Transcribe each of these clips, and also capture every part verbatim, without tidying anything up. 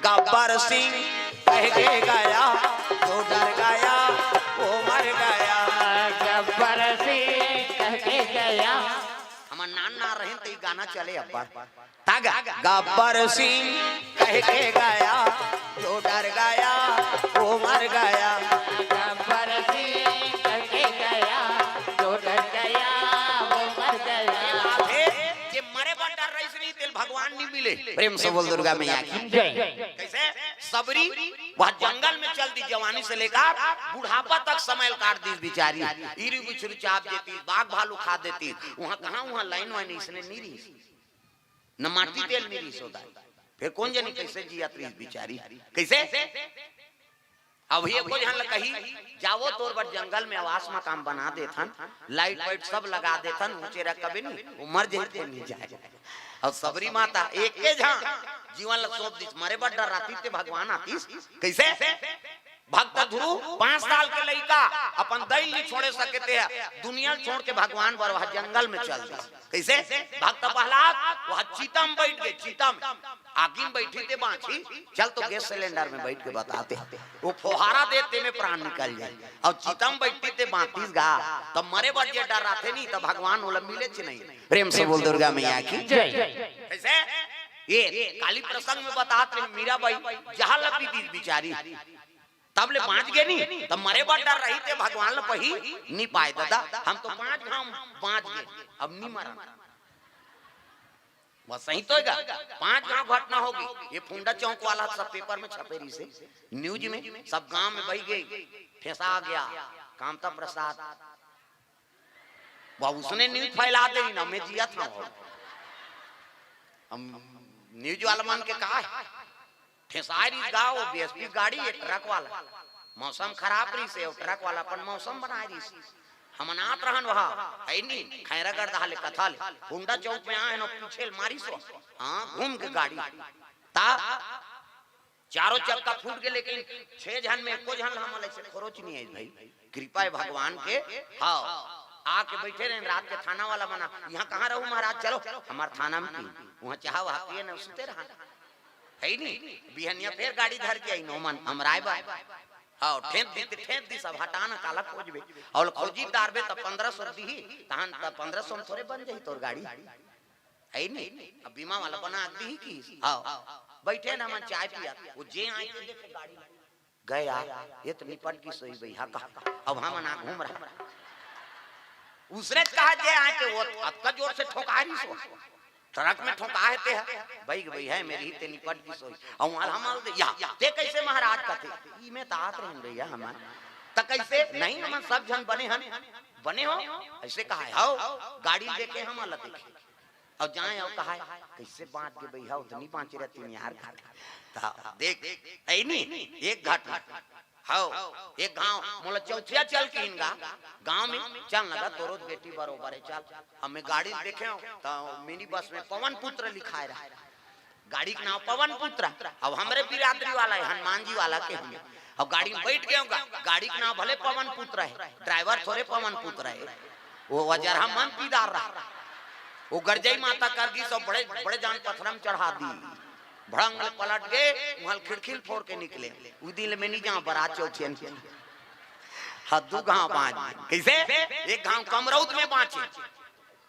गब्बर सिंह कह के गया, जो डर गया वो मर गया। गब्बर सिंह कह के गया। हमर नान ना रहिन त ई गाना चले अब्बड़। तागा गब्बर सिंह कह के गया, जो डर गया वो मर गया। गब्बर सिंह कह के गया, जो डर गया वो मर गया। हे, जे मरे बर डर रहिस नहीं, तेल भगवान नहीं मिले। प्रेम से बोल दुर्गा मैया की। जय। कैसे? सबरी वह जंगल में चल दी, जवानी से लेकर बुढ़ापा तक समय काट दी बेचारी। ईरी बिछरू चाप देती, बाघ भालू खा देती। वहाँ कहाँ, वहाँ लाइन वाइन इसने नहीं रही, न माटी तेल नहीं रही सोदा। फिर कौन जानी कैसे जियत रही बेचारी, कैसे? अभी एको झन ल कही, जावो तोर बर जंगल में आवास मकान बना देथन, लाइट वाइट सब लगा देथन, ऊंचे रख कभी नहीं, वो मर जाए तो नहीं जाए। और सबरी माता एक के झन जीवन ल सौंप दिस, मरे बर डर रहती ते भगवान आतीस। कैसे? भक्त ध्रुव पांच साल के लइका अपन दई नहीं छोड़े सके ते, दुनिया ल छोड़ के भगवान बर वह जंगल में चल दिस। कैसे? भक्त प्रहलाद वह चिता म बैठ गए, चिता म। आगी में बैठी ते बांची, चल तो गैस सिलेंडर में बैठ के बताते, वो फोहारा देते में प्राण निकल जाए। और चिता म बैठी ते बांतीस गा, तब मरे बर जे डर रहते नहीं, तब भगवान ओला मिले च नहीं। प्रेम से बोल दुर्गा मैया की। जय। कैसे? ये काली प्रसंग में बतात रहे मीराबाई, जहर ल पी दी बेचारी, तब ले बांच गए नहीं, तब मरे बर डर रही ते भगवान ल पही नहीं पाए दादा। हम तो पांच घाव बांच गए, अब नहीं मरा। बस सही तो हैगा। पांच घाव घटना होगी। ये फुंडा चौक वाला सब पेपर में छपे रही से, न्यूज में, सब गांव में बही गई, ठेसा गया, कामता प्रसाद। वह उसने न्यूज फैला दे ना, मैं जिया था। हम न्यूज वाला मन के कहा है, ठेसाय रहिस गा, वो बीएसपी गाड़ी, एक ट्रक वाला। मौसम खराब रहिस हे, वो ट्रक वाला अपन मौसम बनाय रहिस। हमन आत रहन वहा, है नी, खैरागढ़ दहा ले कथा ले, हुंडा चौक में आए न, पीछे ले मारिस हो। हाँ, घूम के गाड़ी। ता चारों चक्का फूट गए, लेकिन छह झन में एको झन हमन ऐसे खरोच नहीं आई भाई। कृपा है भगवान के। हाँ, आके बैठे रहे रात के थाना वाला बना, यहाँ कहाँ रहू महाराज, चलो हमार थाना में पी, वहाँ चाह वहाँ पिए न सुते रहा। है नी, बिहनिया फेर गाड़ी धर के आई नोमन, हम राय बा। हाँ, ठेंत दी ते ठेंत दी, सब हटाना काला खोजबे। और खोजी डारबे त पन्द्रह सौ दीही, तहन त पन्द्रह सौ में थोड़े बन जाही तोर गाड़ी। है नी, अब बीमा वाला बना दीही की। हाँ, बैठे ना मन चाय पिया, वो जे आई के देखे गाड़ी गया, ये तो निपट की सोई बइहा का। अब हम ना घूम रहा। उसने कहा जे आए के वो अतका जोर से ठोका रही सो। ट्रक में ठोका है ते है। भाई, भाई है मेरी ही ते निपट की सोई। और वहाँ हमाल दे, या, ते कैसे महाराज कहते? ई में तात रहन भैया हमार। त कैसे? नहीं, हम सब झन बने हन। बने हो? ऐसे कहा है। हो, गाड़ी देखे हम अलग देखे। अब जाए और कहा है, कैसे बांच के बइहा उतनी बांचे रहती यार। त देख, है नी, एक घाट हौ, एक घाव मोला चौथिया चल किहिन गा, गांव में चल लगा तोरो बेटी बरोबर है, चल। अब मैं गाड़ी देखे हूँ तो मिनी बस में पवन पुत्र लिखाए रहा, गाड़ी के नाम पवन पुत्र। अब हमरे बिरादरी वाला है, हनुमान जी वाला के हमें। अब गाड़ी में बैठ गए हूँ गा, गाड़ी के नाम भले पवन पुत्र है, ड्राइवर थोड़े पवन पुत्र है, वो वजरहा मन पीदार रहा, वो गरजई माता कर दी, सब बड़े बड़े जान पथरा में चढ़ा दी। भड़ंग ले पलट गे, उहल खिड़की ल फोर के निकले। उ दिन ले मैं नी जांव बरात चौथियन के। हद्दू गांव बांच। कैसे? एक गांव कमरौद में बांचे।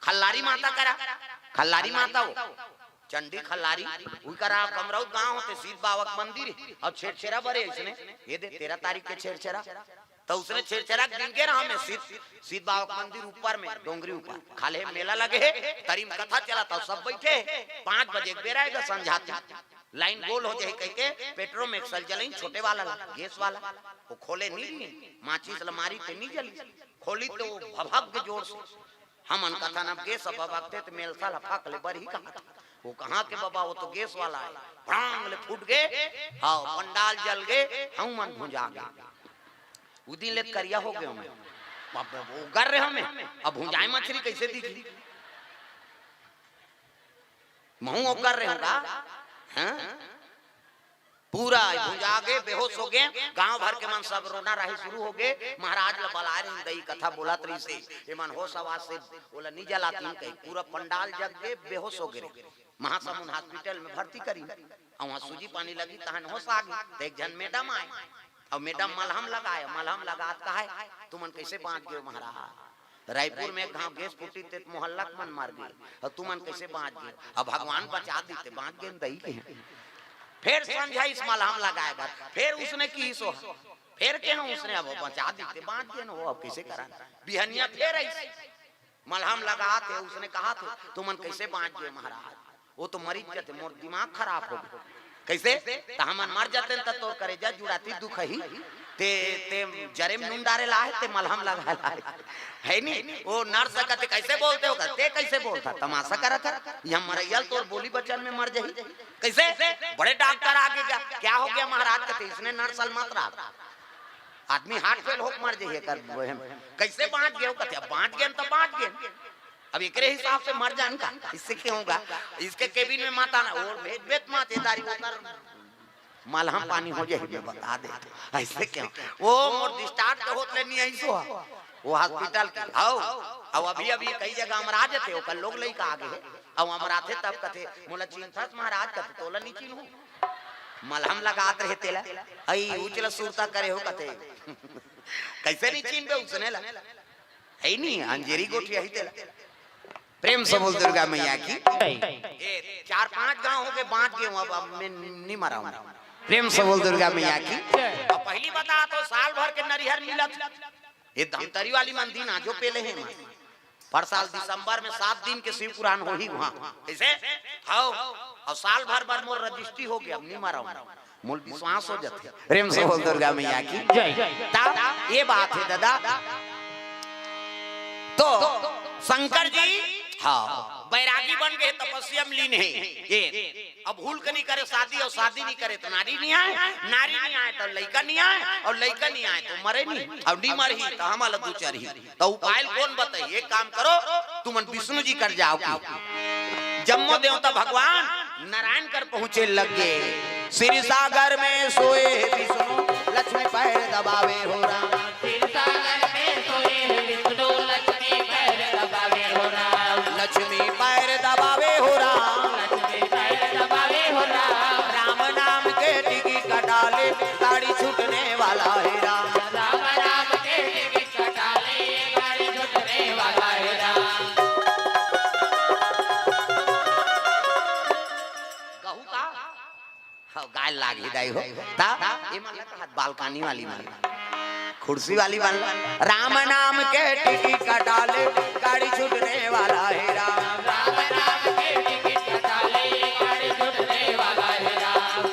खल्लारी माता करा। खल्लारी माता हो। चंडी खल्लारी। उही करा कमरौद गांव होते, सीत बाबा के मंदिर हे। अउ छेरछेरा बरे इसने। ये दे, तेरह तारीख के छेरछेरा। त उसने छेरछेरा के दिन के रहा में सीत, सीत बाबा के मंदिर ऊपर में, डोंगरी ऊपर। खाले मेला लगे हे, तरी में कथा चला था, सब बैठे हे। पाँच बजे के बेरा आएगा संझा तक। लाइन गोल हो जाए कह के पेट्रोल में एक सल जलई छोटे वाला ला, गैस वाला। वो खोले नी दिए, माचिस ल मारी ते नी जली। खोली तो वो भभक के जोर से। हमन कथा न गैस अब भभकते त मेलसा ल फाक ले बरही कहा था। वो कहाँ के बाबा, वो तो गैस वाला है। भड़ांग ले फूट गे, हाँ, पंडाल जल गे, हम मन भुंजा गे। उ दिन ले करिया हो गए मैं। अब वो कर रहे हमें, अब भुंजाई मछली कैसे दिखी? महू वो कर रहे होगा, हाँ? पूरा भुंजा गे, बेहोश हो गे। गांव भर के मन सब रोना रहे शुरू हो गे। महाराज ल बलाए रहिन, दई कथा बोलत रहिस हे, एमन होश आवाज से ओला नी जलातिन कही। पूरा पंडाल जग गे, बेहोश हो गे रे। महासमुंद हॉस्पिटल में भर्ती करिन। अउ वहां सूजी पानी लगी, तहन होश आ गे। त एक झन मैडम आए, अउ मैडम मलहम लगाए, मलहम लगात कहे, "तुमन कैसे बांच गे महाराज? रायपुर में एक घांव गैस फूटी ते मोहल्ला के मन मर गे, अउ तुमन कैसे बांच गे? अब भगवान बचा दी ते बांच गे दई के।" फेर संझाइस मलहम लगाए बर, फेर उसने किहिस ओ, फेर केहेंव उसने, "अब बचा दी ते बांच गे न हो, अब कैसे करा?" बिहनिया फेर आइस, मलहम लगात हे, उसने कहा थे, "तुमन कैसे बांच गे महाराज? वो तो मरिच जथे, मोर दिमाग खराब हो गे।" "कैसे? त हमन मर जतेन त तोर करेजा जुड़ाती दुखही, ते, ते जरे में नून डारे ला हे, ते मलहम लगा ला हे।" है नी? वो नर्स कथे, "कैसे बोलते हो?" कथे, "ते कैसे बोलता? तमाशा करत हे? यहाँ मरैया ल तोर बोली बचन में मर जाही।" "कैसे? बड़े डॉक्टर आ गे क्या? क्या हो गया महाराज?" कथे, "इसने नर्स ल मत राख, आदमी हार्ट फेल होके मर जाही एकर वहम।" "कैसे बांच गे हो?" कथे, "अब बांच गे न त बांच गे, अब एकरे हिसाब से मर जान का, इससे क्या होगा? इसके केबिन में मत आना, वो भेज बेत मत, ये दारी ओकर मलहम पानी हो जाही, मैं बता दे।" "ऐसे क्यों?" "वो मोर डिस्चार्ज के होत ले नी आइस हो, वो हॉस्पिटल के, हव, अब अभी अभी कई जगह अमरा जथे, ओकर लोग लइका आ गे हे, अब अमराथे तब कथे, 'मोला चिंथस महाराज?' कथे, 'तोला नी चिन्हू, मलहम लगात रहे तेला, अई उचला सुरता करे हो,' कथे।" "कैसे नी चिन्हबे उसने ला? है नी, अंजेरी गोठियाही तेला।" प्रेम से बोल दुर्गा मैया की। ए, चार पांच गांव हो गे, बांच गे हूं, अब, अब मैं नी मराहूं। प्रेम से बोल दुर्गा मैया की। अब पहली बता तो साल भर के नरिहर मिलत, ये धमतरी वाली मन दिन आजो पेले हे मन। पर साल दिसंबर में सात दिन के शिव पुराण होही वहां। कैसे? हव, अउ साल भर बर मोर रजिस्ट्री हो गे, अब नी मराहूं। मोला विश्वास हो जथे। प्रेम से बोल दुर्गा मैया की। जय। तब ये बात हे दादा, तो शंकर जी, हाँ, बैरागी बन गे, तपस्या में लीन हे। ये अब भूल के नी करे शादी, अउ शादी नी करे त नारी नी आय, नारी नी आय त लइका नी आय, अउ लइका नी आय त मरे नी, अउ नी मरही त हमला दू चरही। त उपाय ल कोन बताही? एक काम करो, तुमन विष्णु जी कर जाव कि जम्मो देवता भगवान नारायण कर पहुंचे लग गे। क्षीर सागर में सोए विष्णु, लक्ष्मी पैर दबावे हो राम। क्षीर सागर में सोए विष्णु, लक्ष्मी पैर दबावे हो राम। लक्ष्मी पैर दबावे हो राम। लक्ष्मी पैर दबावे हो राम। राम नाम के टिकट कटा ले, गाड़ी छूटने वाला है राम। राम नाम के टिकट कटा ले, गाड़ी छूटने वाला है राम। कहू का? हव, गाय लाग ही दाई हो। ता, ये मन लगा हाथ बालकनी वाली मन, कुर्सी वाली मन। राम नाम के टिकट कटा ले, गाड़ी छूटने वाला है राम। राम नाम के टिकट कटा ले, गाड़ी छूटने वाला है राम।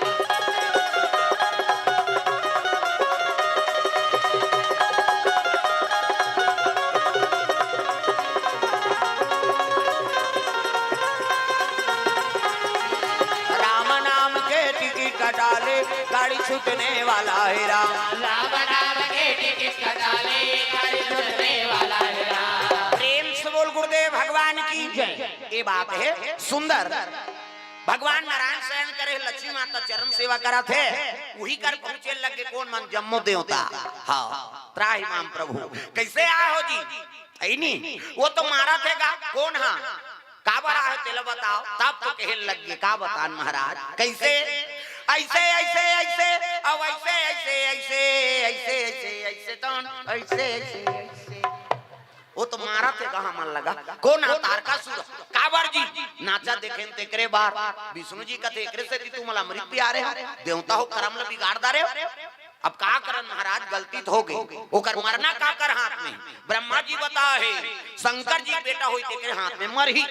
राम नाम के टिकट कटा ले, गाड़ी छूटने वाला है राम। राम नाम के टिकट कटा ले, गाड़ी छूटने वाला है राम। प्रेम से बोल गुरुदेव भगवान की। जय। ये बात है सुंदर। भगवान नारायण शयन करे, लक्ष्मी माता चरण सेवा करत हे, उही कर पहुंचे लग गे कोन मन? जम्मो देवता। हाँ, त्राहि माम प्रभु। कैसे आए हो जी? है नी, वो तो मारत हे गा, कोन हा? काबर आए हो तेला बताव। तब तो कहे लग गे, का बतान महाराज, कैसे? ऐसे, ऐसे, ऐसे, अब ऐसे, ऐसे, ऐसे, ऐसे, ऐसे, ऐसे, तो ऐसे, ऐसे, ऐसे। वो तो मारत हे गा हमन लगा। कोन हा? तारकासुर। काबर जी? नाचा देखेन तेकरे बर। विष्णु जी कथे, एकरे सेती तुमला अमृत पिया रहे हो, देवता हो करम ल बिगाड़ डारे हो। अब का करन महाराज, गलती तो हो गे, ओकर मरना काकर हाथ में? ब्रह्मा जी बताए हे, शंकर जी बेटा होई तेकरे हाथ में मरही।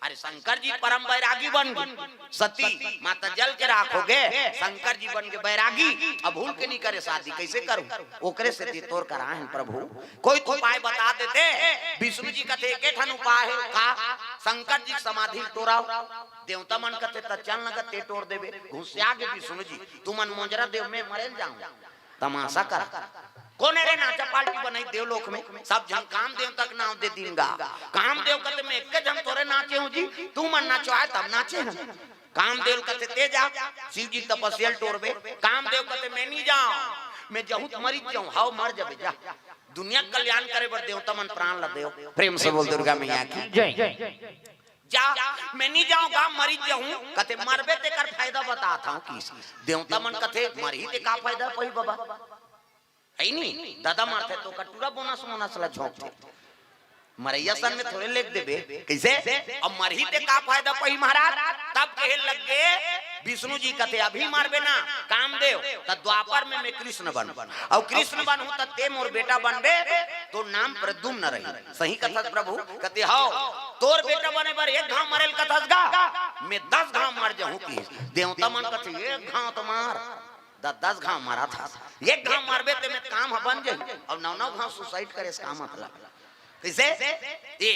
अरे शंकर जी परम बैरागी बन गे, सती माता जल के राख हो गे, शंकर जी बन गे बैरागी। अब भूल के नी करे शादी, कैसे करूं? ओकरे सेती तोर करा हे प्रभु, कोई तो उपाय बता देते। विष्णु जी कथे, एके ठन उपाय हे। का? शंकर जी के समाधि ल टोराव। देवता मन कथे, त चल न कथे टोर देबे। घुसिया गे विष्णु जी, तुमन मोजरा देव, मैं मरे ल जाऊं। तमाशा करा। कोन रे नाचा पार्टी बनाई देवलोक में? सब झन काम देवता के नाम दे दिन गा। काम देव कथे, मैं एके झन थोरे नाचे हूं जी, तुमन नाचवाए तब नाचे हन। कामदेव कथे, "ते जा, शिव जी तपस्या ल टोरबे।" कामदेव कथे, "मैं नहीं जाऊं, मैं जहूं त मरिच जाऊं।" "हव, मर जबे, जा।" दुनिया के कल्याण करे बर देवता मन प्राण ल देव। प्रेम से बोल दुर्गा मैया की। जय। "जा, मैं नहीं जाऊं गा, मरिच जाऊं।" कथे, "मरबे तेकर फायदा बतात हंव।" कि देवता मन कथे, "मरही ते का फायदा पही बाबा?" है नी, ददा मरथे त ओकर टूरा बोनस मोनस ला झोंकथे। मरइया सन में थोरे लेख देबे, कइसे? अब मरही ते का फायदा पही महाराज? तब कहे लग गे विष्णु जी कथे, "अभी मरबे ना कामदेव, त द्वापर में मैं कृष्ण बनहूं, अउ कृष्ण बनहूं त ते मोर बेटा बनबे, तोर नाम प्रद्युम्न रही।" सही कथस प्रभु? कथे, "हव, तोर बेटा बने बर एक घांव मरे ल कथस गा, मैं दस घांव मर जहूं।" कि देवता मन कथे, "एक घांव तो मार।" द-, दस घांव मरत हस, एक घांव मरबे ते में काम ह बन जाही, अउ नौ नौ घांव suicide करे से का मतलब? कइसे? ये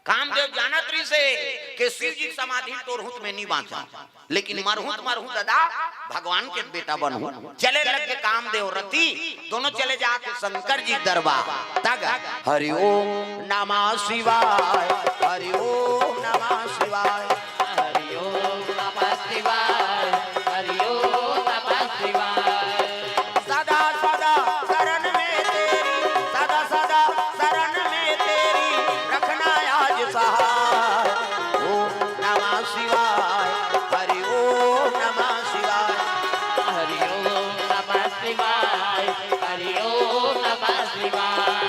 कामदेव जानत रहिसे कि शिव जी के समाधि टोरहूं त मैं नी बांचंव, लेकिन मरहूं त मरहूं ददा, भगवान के बेटा बनहूं। चले लग गे कामदेव रति, दोनों चले जात हे शंकर जी के दरबार। तग हरि ओम नमः शिवाय, हरि ओम नमः शिवाय। हरि ओम नमः शिवाय, हरि ओम नमः शिवाय। सदा सदा शरण में तेरी, सदा सदा शरण में तेरी, रखना आज सहाय। ओम नमः शिवाय, हरि ओम नमः शिवाय। हरि ओम नमः शिवाय, हरि ओम नमः शिवाय।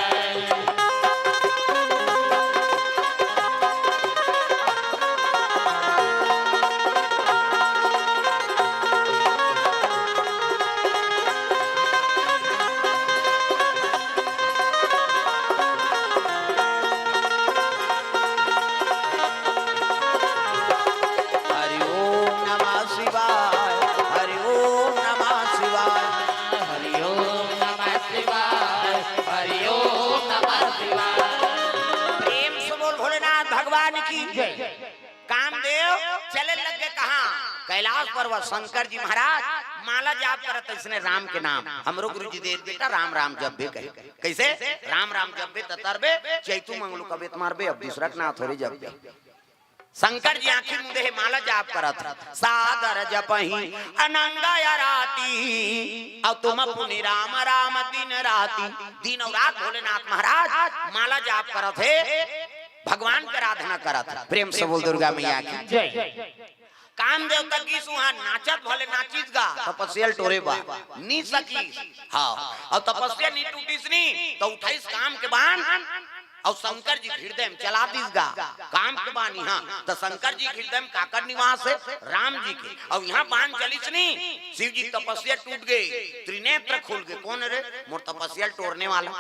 हरि ओम नमः शिवाय, हरि ओम नमः शिवाय। हरि ओम नमः शिवाय, हरि ओम नमः शिवाय। प्रेम से बोल भोलेनाथ भगवान की जय। कामदेव चले लग गे कहां? कैलाश पर्वत। शंकर जी महाराज माला जाप करत अइसने राम के नाम। हमरो गुरु जी दे बेटा राम राम जपबे कहे। कइसे? राम राम जपबे त तरबे, चैतू मंगलू कबे त मरबे, अब दूसरा के नाम थोरे जपबे। शंकर जी आंखी मूंदे हे, माला जाप करत हे। सादर जपहि अनंग अराती, अउ तुम पुनि राम राम दिन राती। दिन अउ रात भोलेनाथ महाराज माला जाप करत हे, भगवान के आराधना करत हे। प्रेम से बोल दुर्गा मैया की जय। कामदेव त गिस उहां नाचत भले नाचिस गा, तपस्या ल टोरे बर नी सकिस। हां, अउ तपस्या नी टूटिस नी, त उठाइस काम के बान अउ शंकर जी के हृदय में चला दिस गा। काम के बान इहां, त शंकर जी के हृदय में काकर निवास हे? राम जी के। अउ इहां बान चलिस नी, शिव जी के तपस्या टूट गे, त्रिनेत्र खुल गे। कोन रे? मोर तपस्या ल टोरने वाला।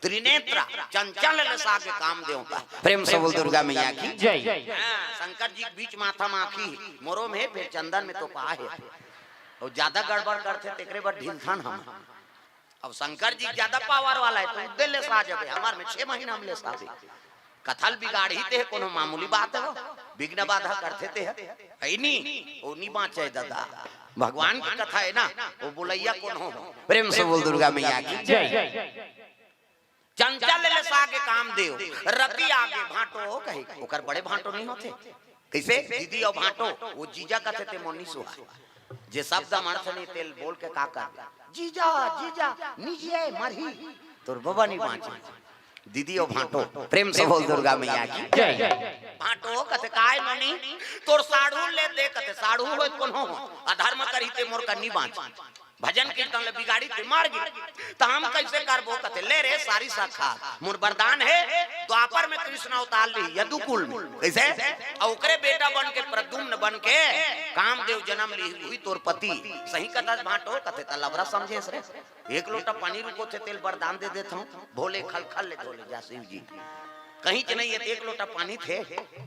त्रिनेत्र चंचल ले सागे काम देवता। प्रेम से बोल दुर्गा मैया की जय। हां, शंकर जी के बीच माथा माखी, मोरो में हे, फेर चंदन में तो पा हे। अउ जादा गड़बड़ करथे, तेकरे बर ढीलथन हम। अब शंकर जी जादा power वाला हे, त उद्दे ले सा जबे, हमर में छह महीना में ले साबे। कथा ल बिगाड़ही ते हे, कोनो मामूली बात हे वो? विघ्न बाधा करथे ते हे? है नी, वो नी बांचे ददा। भगवान के कथा हे ना, वो बोलइया कोनो हो। प्रेम से बोल दुर्गा मैया की जय। चंचल ले सागे कामदेव, रति आगे भांटो कहे, ओकर बड़े भांटो नी होथे। कइसे? दीदी अउ भांटो, वो जीजा कथे ते मोर नी सुहाय। जे शब्द हम अर्थ नहीं तेल बोल के का कर? जीजा, जीजा, निजिए मरही। तोर बबा नी बांचे। दीदी अउ भांटो, प्रेम से बोल दुर्गा मैया की जय। भांटो कथे, "काय नोनी, तोर साढ़ू ले दे," कथे, "साढ़ू होय कोनो हो, अधर्म करही ते मोर कन्नी बांच। भजन कीर्तन ले बिगाड़ी ते मर गे, त हम कइसे करबो?" कथे, "ले रे सारी सखा, मोर वरदान हे, द्वापर में कृष्ण अवतार लिही यदुकुल में।" कइसे? अउ ओकरे बेटा बन के, प्रद्युम्न बन के कामदेव जन्म लिही, उही तोर पति। सही कथस भांटो? कथे, "त लबरा समझेस रे।" एक लोटा पानी रुकोथे तेल वरदान दे देथंव, भोले खलखल ले धो ले जा शिव जी। कहीं च नहीं हे, एक लोटा पानी थे,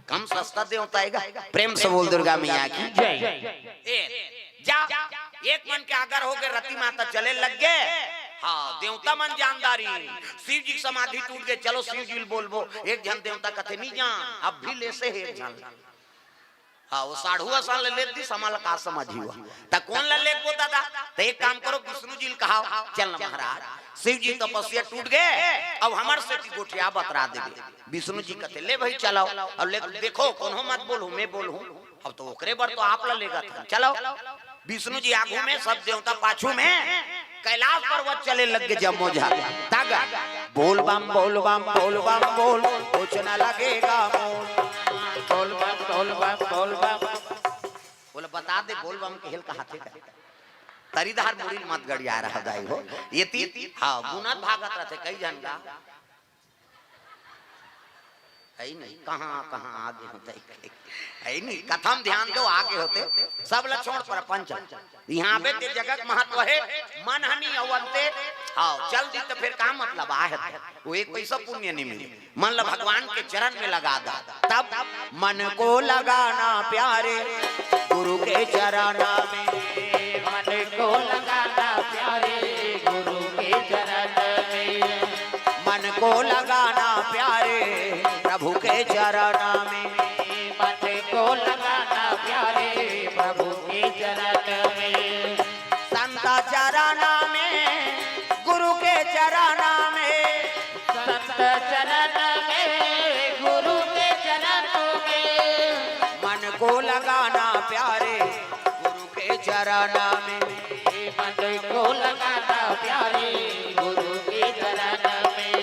कम सस्ता देवता आएगा। प्रेम से बोल दुर्गा मैया की जय। ए, जा, एक मन के आगर हो गे, रति माता चले लग गे। हां, देवता मन जानदारी, शिव जी के समाधि टूट गे, चलो शिव जी ल बोलबो। एक झन देवता कथे, "नी जान, अब भी ले से हे एक झन।" हां, वो साढ़ू असन ले लेत दिस, हमला का समझ ही हुआ। त कोन ला लेबो दादा? त एक काम करो, विष्णु जी ल कहाव, "चल ना महाराज, शिव जी तपस्या टूट गे, अब हमर सेती गोठिया बतरा देबे।" विष्णु जी कथे, "ले भाई चलाव, अब ले देखो, कोनो मत बोलहू, मैं बोलहूं।" अब तो ओकरे बर तो आप ला लेगत हन। चलो, विष्णु जी आगू में, सब देवता पाछू में, कैलाश पर्वत चले लग गे जम्मो झन। तागा, बोल बम, बोल बम, बोल बम, बोल, कुछ न लगेगा मोल। बोल बम, बोल बम, बोल बम। बोले, बता दे, बोल बम के हेल कहाथे का? तरीदार मुड़ी मत गड़िया रहा दाई हो। ये तीन, हाँ, गुनत भागत रहते कई झन का। है नहीं, कहाँ, कहाँ आगे होते। है नहीं, कथम ध्यान दो, आगे होते। सब ला छोड़, प्रपंच। यहाँ पे ते जगत महत्व है, मन हनी अवंते। हाँ, चल दी तो फिर का मतलब आहे? वो एक पैसा पुण्य नहीं मिले। मन ला भगवान के चरण में लगा दा। तब मन को लगाना प्यारे गुरु के चरण में। मन को लगाना प्यारे गुरु के चरण में। मन को लगाना प्यारे प्रभु के चरण में। मन को लगाना प्यारे प्रभु के चरण में। संत चरण में, गुरु के चरण में। संत चरण में, गुरु के चरण में। मन को लगाना प्यारे गुरु के चरण में। मन को लगाना प्यारे गुरु के चरण में।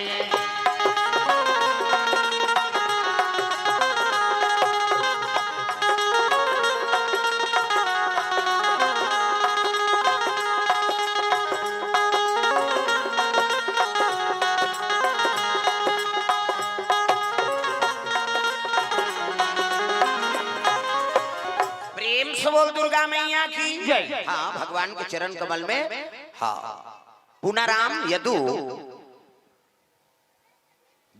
प्रेम से बोल दुर्गा मैया की जय। हाँ, भगवान के चरण कमल में। हाँ, पुनाराम यदु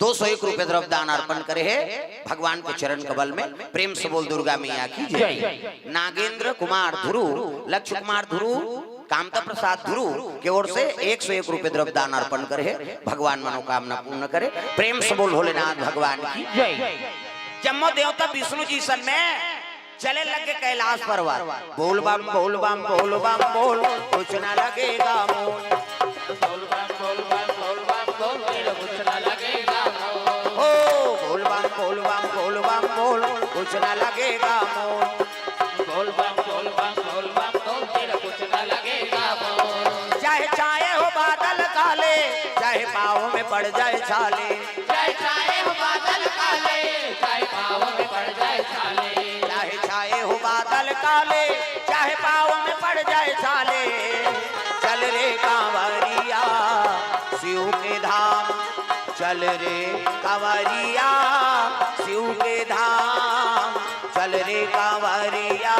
दो सौ एक रुपये द्रव्य दान अर्पण करे हे भगवान के चरण कमल में। प्रेम से बोल दुर्गा मैया की जय। नागेंद्र कुमार धुरू, लक्ष्य कुमार धुरू, कामता प्रसाद धुरू के ओर से एक सौ एक रुपये द्रव्य दान अर्पण करे हे। भगवान मनोकामना पूर्ण करे। प्रेम से बोल भोलेनाथ भगवान की जय। जम्मो देवता विष्णु जी सन में चले लगे कैलाश पर्वत। बोल बम, बोल बम, बोल बम, बोल, कुछ ना लगेगा मोल। बोल बम, बोल बम, बोल बम, बोल, तेरे कुछ ना लगेगा मोल। हो, बोल बम, बोल बम, बोल बम, बोल, कुछ ना लगेगा मोल। बोल बम, बोल बम, बोल बम, बोल, तेरे कुछ ना लगेगा मोल। चाहे छाए हो बादल काले, चाहे पाँव में पड़ जाए छाले। चाहे छाए हो बादल काले, चाहे पाँव में पड़ जाए छाले। चाहे छाए हो बादल काले, चाहे पाँव में पड़ जाए छाले। चल रे कांवरिया शिव के धाम, चल रे कांवरिया शिव के धाम, चल रे कांवरिया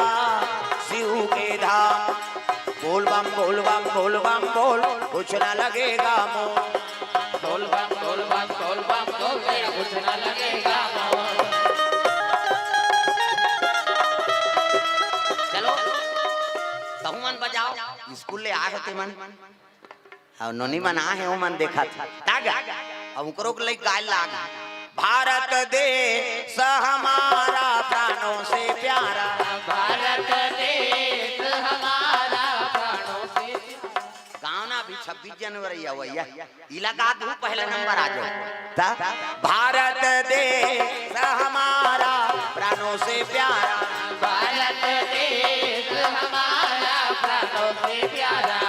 शिव के धाम। बोल बम, बोल बम, बोल बम, बोल, कुछ ना लगेगा मोल। बोल बम, बोल बम, बोल बम, बोल, तेरा कुछ ना लगेगा मोल। चलो, तहु मन बजाओ, स्कूल ले आए हो ते मन। अउ नोनी मन आहे, ओमन देखत। तागा, अब ओकरो के लइक गाय लाग। भारत देश हमारा प्राणों से प्यारा। भारत देश हमारा प्राणों से प्यारा। गाँव ना अभी छब्बीस जनवरी अवइया। इला गा दू, पहले नंबर आ जाओ। ता? भारत देश हमारा प्राणों से प्यारा। भारत देश हमारा प्राणों से प्यारा।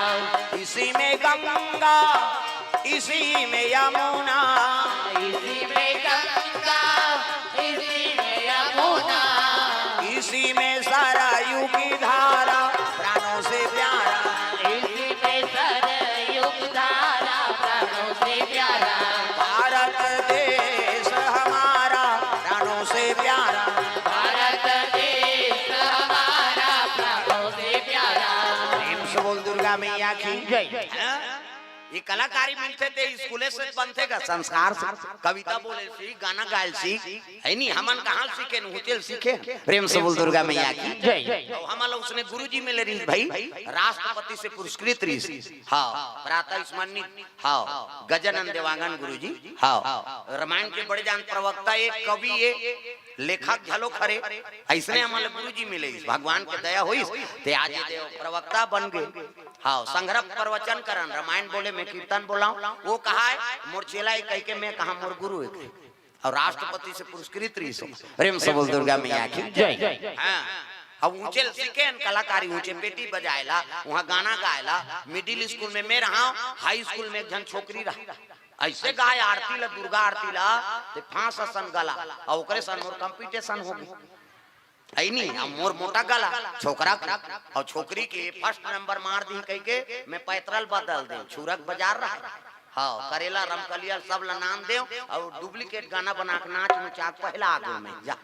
इसी में गंगा, इसी में यमुना। इसी में गंगा, इसी में यमुना। इसी में सरयू की धारा, प्राणों से प्यारा। इसी में सरयू की धारा, प्राणों से प्यारा। भारत देश हमारा, प्राणों से प्यारा। भारत देश हमारा, प्राणों से प्यारा। प्रेम से बोल दुर्गा मैया की जय। हाँ? ये कलाकारी मिलथे ते स्कूले से बनथे का, संस्कार से। कविता बोले सीख, गाना गायल सीख, है नी? हमन कहाँ सीखे, नहुचे सीखे। प्रेम से बोल दुर्गा मैया की जय। अउ हमन ला उसने गुरुजी मिले रहिस भाई, राष्ट्रपति से पुरस्कृत रहिस। हाँ, प्रातः स्मरणीय, हाँ, गजानन देवांगन गुरुजी, हाँ, रामायण के बड़े जान प्रवक्ता, एक कवि, एक लेखक घलो हरे। अइसने हमन ला गुरुजी मिले, भगवान के दया होइस, ते आज ये देव प्रवक्ता बन गे। हाँ, संघरा प्रवचन करन, रामायण बोले, मैं कीर्तन बोलाऊं, वो कहा है, मोर चेला है कह के मैं कहा, मोर गुरु है। अउ राष्ट्रपति से पुरस्कृत रहिस हे। प्रेम से बोल दुर्गा मैया की जय। हाँ, अब ऊंचे सीखे हन कलाकारी, ऊंचे पेटी बजाएला, वहाँ गाना गाएला। मिडिल स्कूल में मैं रहा, हाई स्कूल में एक झन छोकरी रहा, ऐसे गाय आरती ला, दुर्गा आरती ला, ते फांस असन गला, अउ ओकरे सन मोर कंपटीशन हो गई। ऐ नी, अब मोर मोटा गला, छोकरा के, अउ छोकरी के फर्स्ट नंबर मार दी कह के मैं पैतरल बदल दे, छुरक बाजार रहा। हाँ, करेला रमकलिया सब ला नाम देव अउ डुप्लीकेट गाना बना के नाच नचा के पहला आगू में जा।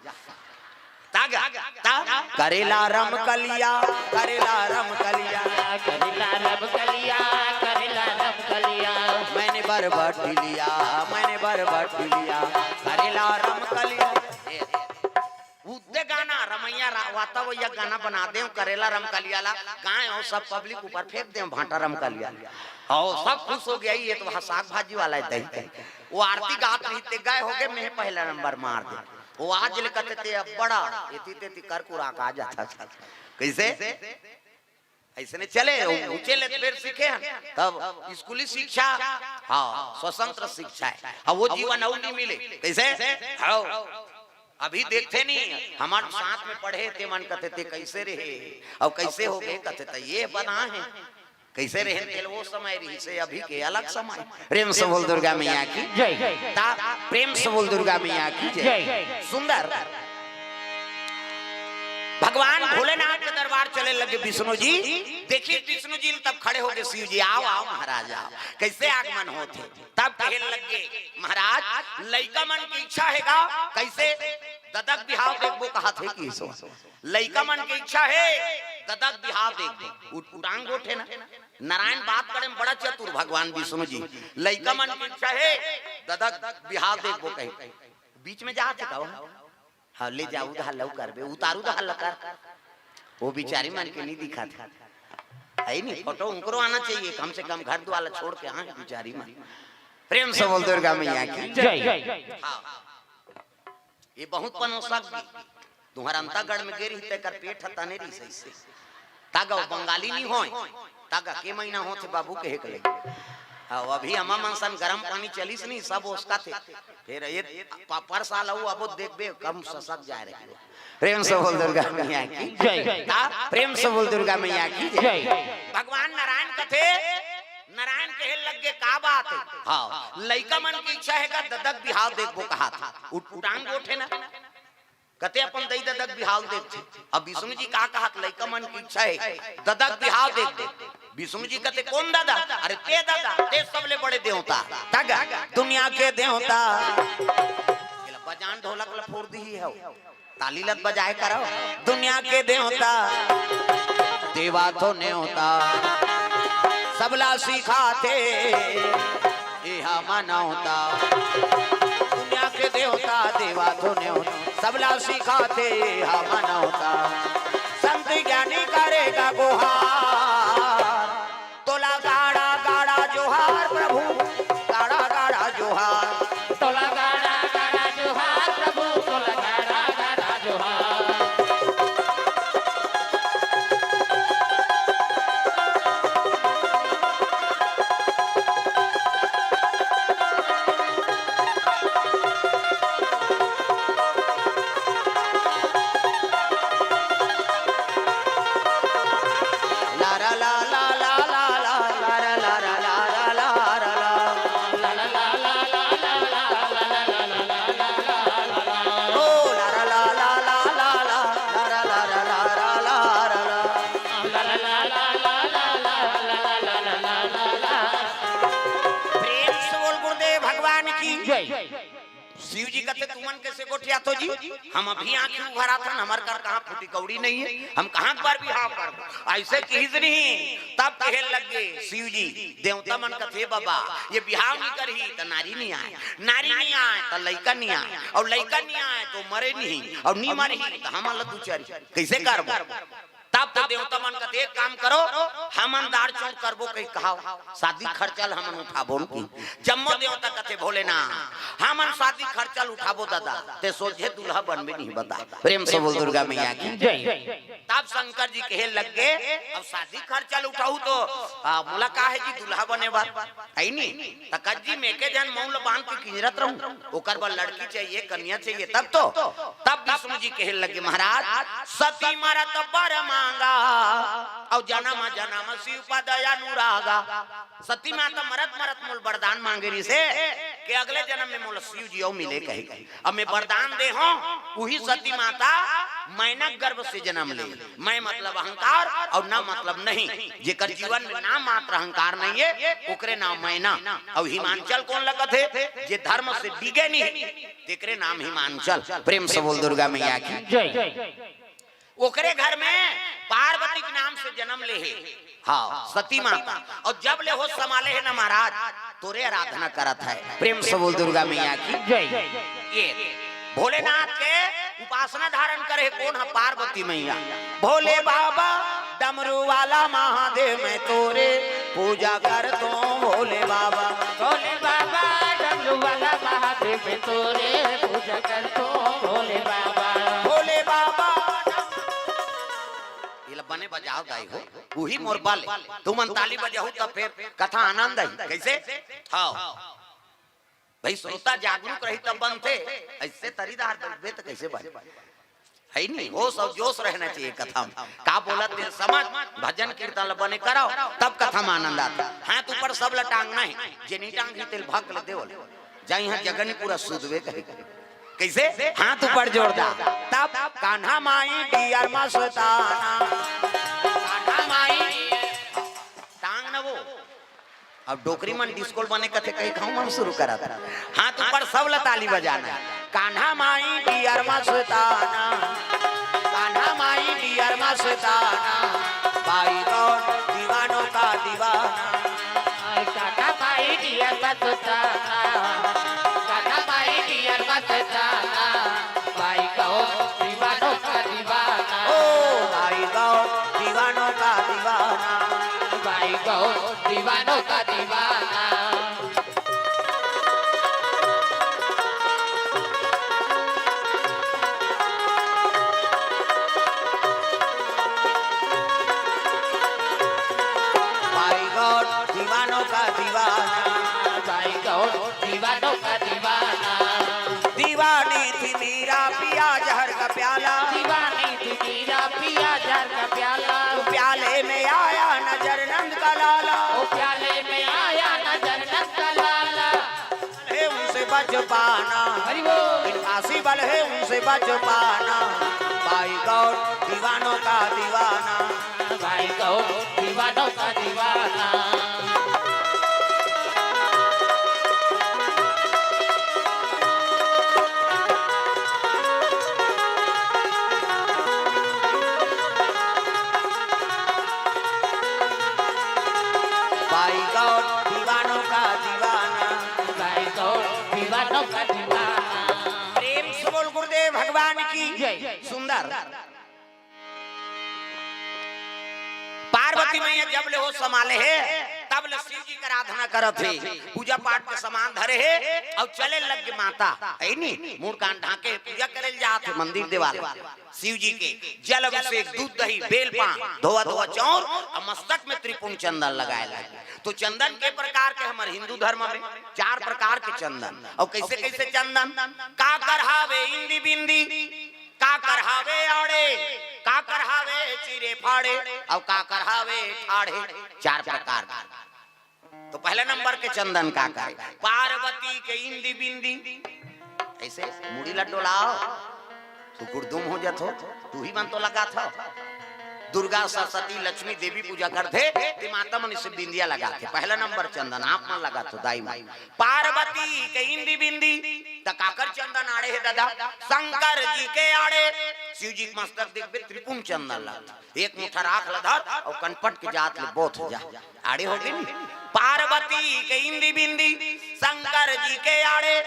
तागा, ता, करेला रमकलिया, करेला रमकलिया, करेला रमकलिया, करेला रमकलिया। मैंने बरबट लिया, मैंने बरबट लिया, करेला रमकलिया। उद्दे गाना रमैया रा-, वाता वैया गाना बना देव, करेला रमकलिया ला गाय अउ सब पब्लिक ऊपर फेंक देव भांटा रमकलिया। अउ सब खुश हो गया, ये तो वहाँ साग भाजी वाला है, दही के। वो आरती गात रही ते गए हो गए, मैं पहला नंबर मार दे। वो आज ले कहते ते अब बड़ा एती तेती कर कुरा का जाता था। कैसे? ऐसे ने चले, वो ऊंचे ले फिर सीखे हैं। तब स्कूली शिक्षा, हाँ, स्वतंत्र शिक्षा है। अब वो जीवन अउ नहीं मिले। कैसे? हाँ। अभी देखते नहीं, हमारे साथ में पढ़े ते मन कहते ते कैसे रहे, अब कैसे हो गए कहते ते ये बना है। कैसे रहे तेल वो समय रही से अभी के अलग समय। प्रेम से बोल दुर्गा मैया की जय। ता प्रेम से बोल दुर्गा मैया की जय। जय। सुंदर भगवान भोलेनाथ के दरबार चले लगे विष्णु जी। देखिए विष्णु जी तब खड़े हो गए शिव जी, आओ आओ महाराज आओ। कैसे आगमन होथे? तब कहे लगे महाराज लइका मन की इच्छा है गा, कैसे ददक बिहाव देखबो कहा थे कि सो लइका मन की इच्छा है ददक बिहाव देखबो। उट-, उटांग गोठे ना। नारायण बात करे में बड़ा चतुर भगवान विष्णु जी। लइका मन की इच्छा है ददक बिहाव देखबो कहे। बीच में जात हे का वो? हाँ, ले जाऊ धा लऊ करबे, उतारू धा लकर। वो बिचारी मन के नहीं दिखा था। है नहीं, फोटो उनकरो आना चाहिए, कम से कम घर द्वार छोड़ के आए बिचारी मन। प्रेम से बोल दुर्गा मैया की जय। हाँ। ये बहुत पनोसक भी। तुम्हारा अंतागढ़ में गे रही तेकर पेट ह तने रही सही से। तागा वो बंगाली नहीं होय। तागा के महीना होथे बाबू के हेक ले। हाँ, अभी अमा मन सन गरम पानी चलिस नहीं, सब उसका थे। फिर ये प-, पर साल अउ अब देखबे कम ससक जाए रहे। प्रेम से बोल दुर्गा मैया की जय। ता प्रेम से बोल दुर्गा मैया की जय। जय। भगवान नारायण कथे, नारायण कहे लग गे का बात है? हाँ, लइका मन की इच्छा है का ददक बिहाव देखबो कहा था। उट-, उटांग गोठे ना। कते अपन दई ददक बिहाव देखथे। अब विष्णु जी का कहत लइका मन की इच्छा है ददक बिहाव देखबो। विष्णु जी कते कोन ददा? अरे ते ददा, ते सबले बड़े देवता। तग दुनिया के देवता। एला बजान ढोलक ल फोड़ दिही हव। ताली लत बजाए करव। दुनिया के देवता, देवा तो नेवता, सबला सिखाथे, एहा मनौता। दुनिया के देवता, देवा तो नेवता, सबला सिखाथे, एहा मनौता। संत ज्ञानी करेगा गुहार, तोला गाड़ा गाड़ा जोहार प्रभु, गाड़ा गाड़ा जोहार। तोला गाड़ा गाड़ा जोहार प्रभु, तोला गाड़ा गाड़ा जोहार। प्रेम से बोल गुरुदेव भगवान की जय। शिव जी कहते, "तुमन कैसे गोठियाथो जी? हम अभी आंखी उघराथन, हमर कर कहाँ फूटी कौड़ी नहीं है, हम कहाँ पर बिहाव करबो?" ऐसे कहिस नहीं, तब कहे लग गे शिव जी, देवता मन कथे, "बाबा, ये बिहाव नहीं करही त नारी नहीं आए, नारी नहीं आए त लइका नहीं आए, अउ लइका नहीं आए तो मरे नहीं, अउ नहीं मरही त हमन ल दुचरही, कैसे करबो?" तब तो देवता मन कथे, "एक काम करो, हमन दार चौर करबो कहि कहाव, शादी खर्चा ल हमन उठाबो न कहि। जम्मो देवता कथे, भोलेनाथ, हमन शादी खर्चा ल उठाबो दादा, ते सोझे दूल्हा बनबे नहीं बता। प्रेम से बोल दुर्गा मैया की। जय। तब शंकर जी कहे लग गे, अब शादी खर्चा ल उठाहू तो, आ, मोला का हे जी दूल्हा बने बर, हे नी? त कज्जी में के झन मउल बांध के किंजरत रहूं, ओकर बर लड़की चाहिए, कन्या चाहिए, तब तो। तब विष्णु जी कहे लगे, महाराज, सती मरत बर मांगा, अउ जनम जनम शिव पद अनुरागा। सती माता मरत मरत मोल वरदान मांगे रिहिसे कि अगले जनम में मोला शिव जी अउ मिले कहे। अब मैं वरदान दे हूं, उही सती माता मैना गर्भ से जनम ले। मैं मतलब अहंकार अउ ना मतलब नहीं। जेकर जीवन में ना मात्र अहंकार नहीं हे, ओकरे नाम मैना। अउ हिमांचल कोन लगत हे? जे धर्म से डिगे नहीं, तेकरे नाम हिमांचल। प्रेम से बोल दुर्गा मैया की। जय। ओकरे घर में पार्वती के नाम से जनम ले हे। हाँ, सती माता। अउ जब ले होश समाले हे ना महाराज, तोरे आराधना करत हे। प्रेम से बोल दुर्गा मैया की। जय। ये भोलेनाथ के उपासना धारण करे हे कोन ह? पार्वती मैया। भोले बाबा डमरू वाला महादेव मैं तोरे पूजा करतो भोले बाबा। भोले बाबा डमरू वाला महादेव मैं तोरे पूजा करतो भोले बाबा। भोले बाबा। ये ला बने बजाव दाई हो, उही मोर बल। तुमन ताली बजाहू त फेर कथा आनंद आही। कइसे? हाँ। भाई, श्रोता जागरूक रही तब बनथे, अइसे तरीदार बजबे त कइसे बने? हे नी, होश अउ जोश रहना चाहिए कथा में। का बोलत हे समझ, भजन कीर्तन ल बने करव, तब कथा में आनंद आथे। हाथ ऊपर सब ल टांगना हे, जे नहीं टांगही तेल भक ले देवल। जाई इहाँ जगनी पूरा सुधवे कहे। कइसे? हाथ ऊपर जोर दा, तब कान्हा माई डियर मस्ताना। कान्हा माई टांग न वो। अब डोकरी मन डिस्को ल बने कथे कहि खाऊं मन शुरू करत। हाथ ऊपर सब ल ताली बजाना। कान्हा माई डियर मस्ताना, कान्हा माई डियर मस्ताना, भाई गौर दीवानों का दीवाना। कान्हा माई डियर मस्ताना, कान्हा माई डियर मस्ताना, भाई गौर दीवानों का दीवाना। ओ भाई गौर दीवानों का दीवाना। भाई गौर दीवानों का दीवाना। भाई गौर दीवानों का दीवाना। भाई गौर दीवानों का दीवाना। दीवानी थी मीरा पिया जहर का प्याला। दीवानी थी मीरा पिया जहर का प्याला। प्याले में आया नजर नंद का लाला। ओ प्याले में आया नजर नंद का लाला। है उनसे बच पाना। हरि बोल। इनका सी बल है उनसे बच पाना। भाई गौर दीवानों का दीवाना। भाई गौर दीवानों का दीवाना। भाई गौर दीवानों का दीवाना। भाई गौर दीवानों का दीवाना। प्रेम से बोल गुरुदेव भगवान की। जय। सुंदर। पार्वती मैया जब ले होश समाले हे, तब ले शिव जी के आराधना करत हे, पूजा पाठ के सामान धरे हे, अउ चले लग गे माता, हे नी, मुड़ कान ढांके पूजा करे ल जात हे मंदिर देवाल। शिव जी के जल अभिषेक, दूध दही, बेल पान, धोवा धोवा चाउर अउ मस्तक में त्रिपुंड चंदन लगाए लगे। तो चंदन के प्रकार के हमर हिंदू धर्म में चार प्रकार के चंदन, अउ कइसे कइसे चंदन? काकर हावे इंदी बिंदी, काकर हावे आड़े, काकर हावे चीरे फाड़े, अउ काकर हावे ठाढ़े, चार प्रकार के। तो पहला नंबर के चंदन काकर हे? पार्वती के इंदी बिंदी। अइसे मुड़ी ल डोलाव, तू गुड़दुम हो जाथो, तू ही मन तो लगाथव। दुर्गा, सरस्वती, लक्ष्मी, देवी पूजा करथे, ते माता मन अइसे बिंदिया लगाथे। पहला नंबर चंदन आप मन लगाथव, दाई मन। पार्वती के इंदी बिंदी, त काकर चंदन आड़े हे ददा? शंकर जी के आड़े। शिव जी के मस्तक देखबे, त्रिपुंड चंदन लगथे। एक मुठा राख ल धर अउ कनपट के जात ले बोथ जा। आड़े हो गे नी? पार्वती के इंदी बिंदी, शंकर जी के आड़े।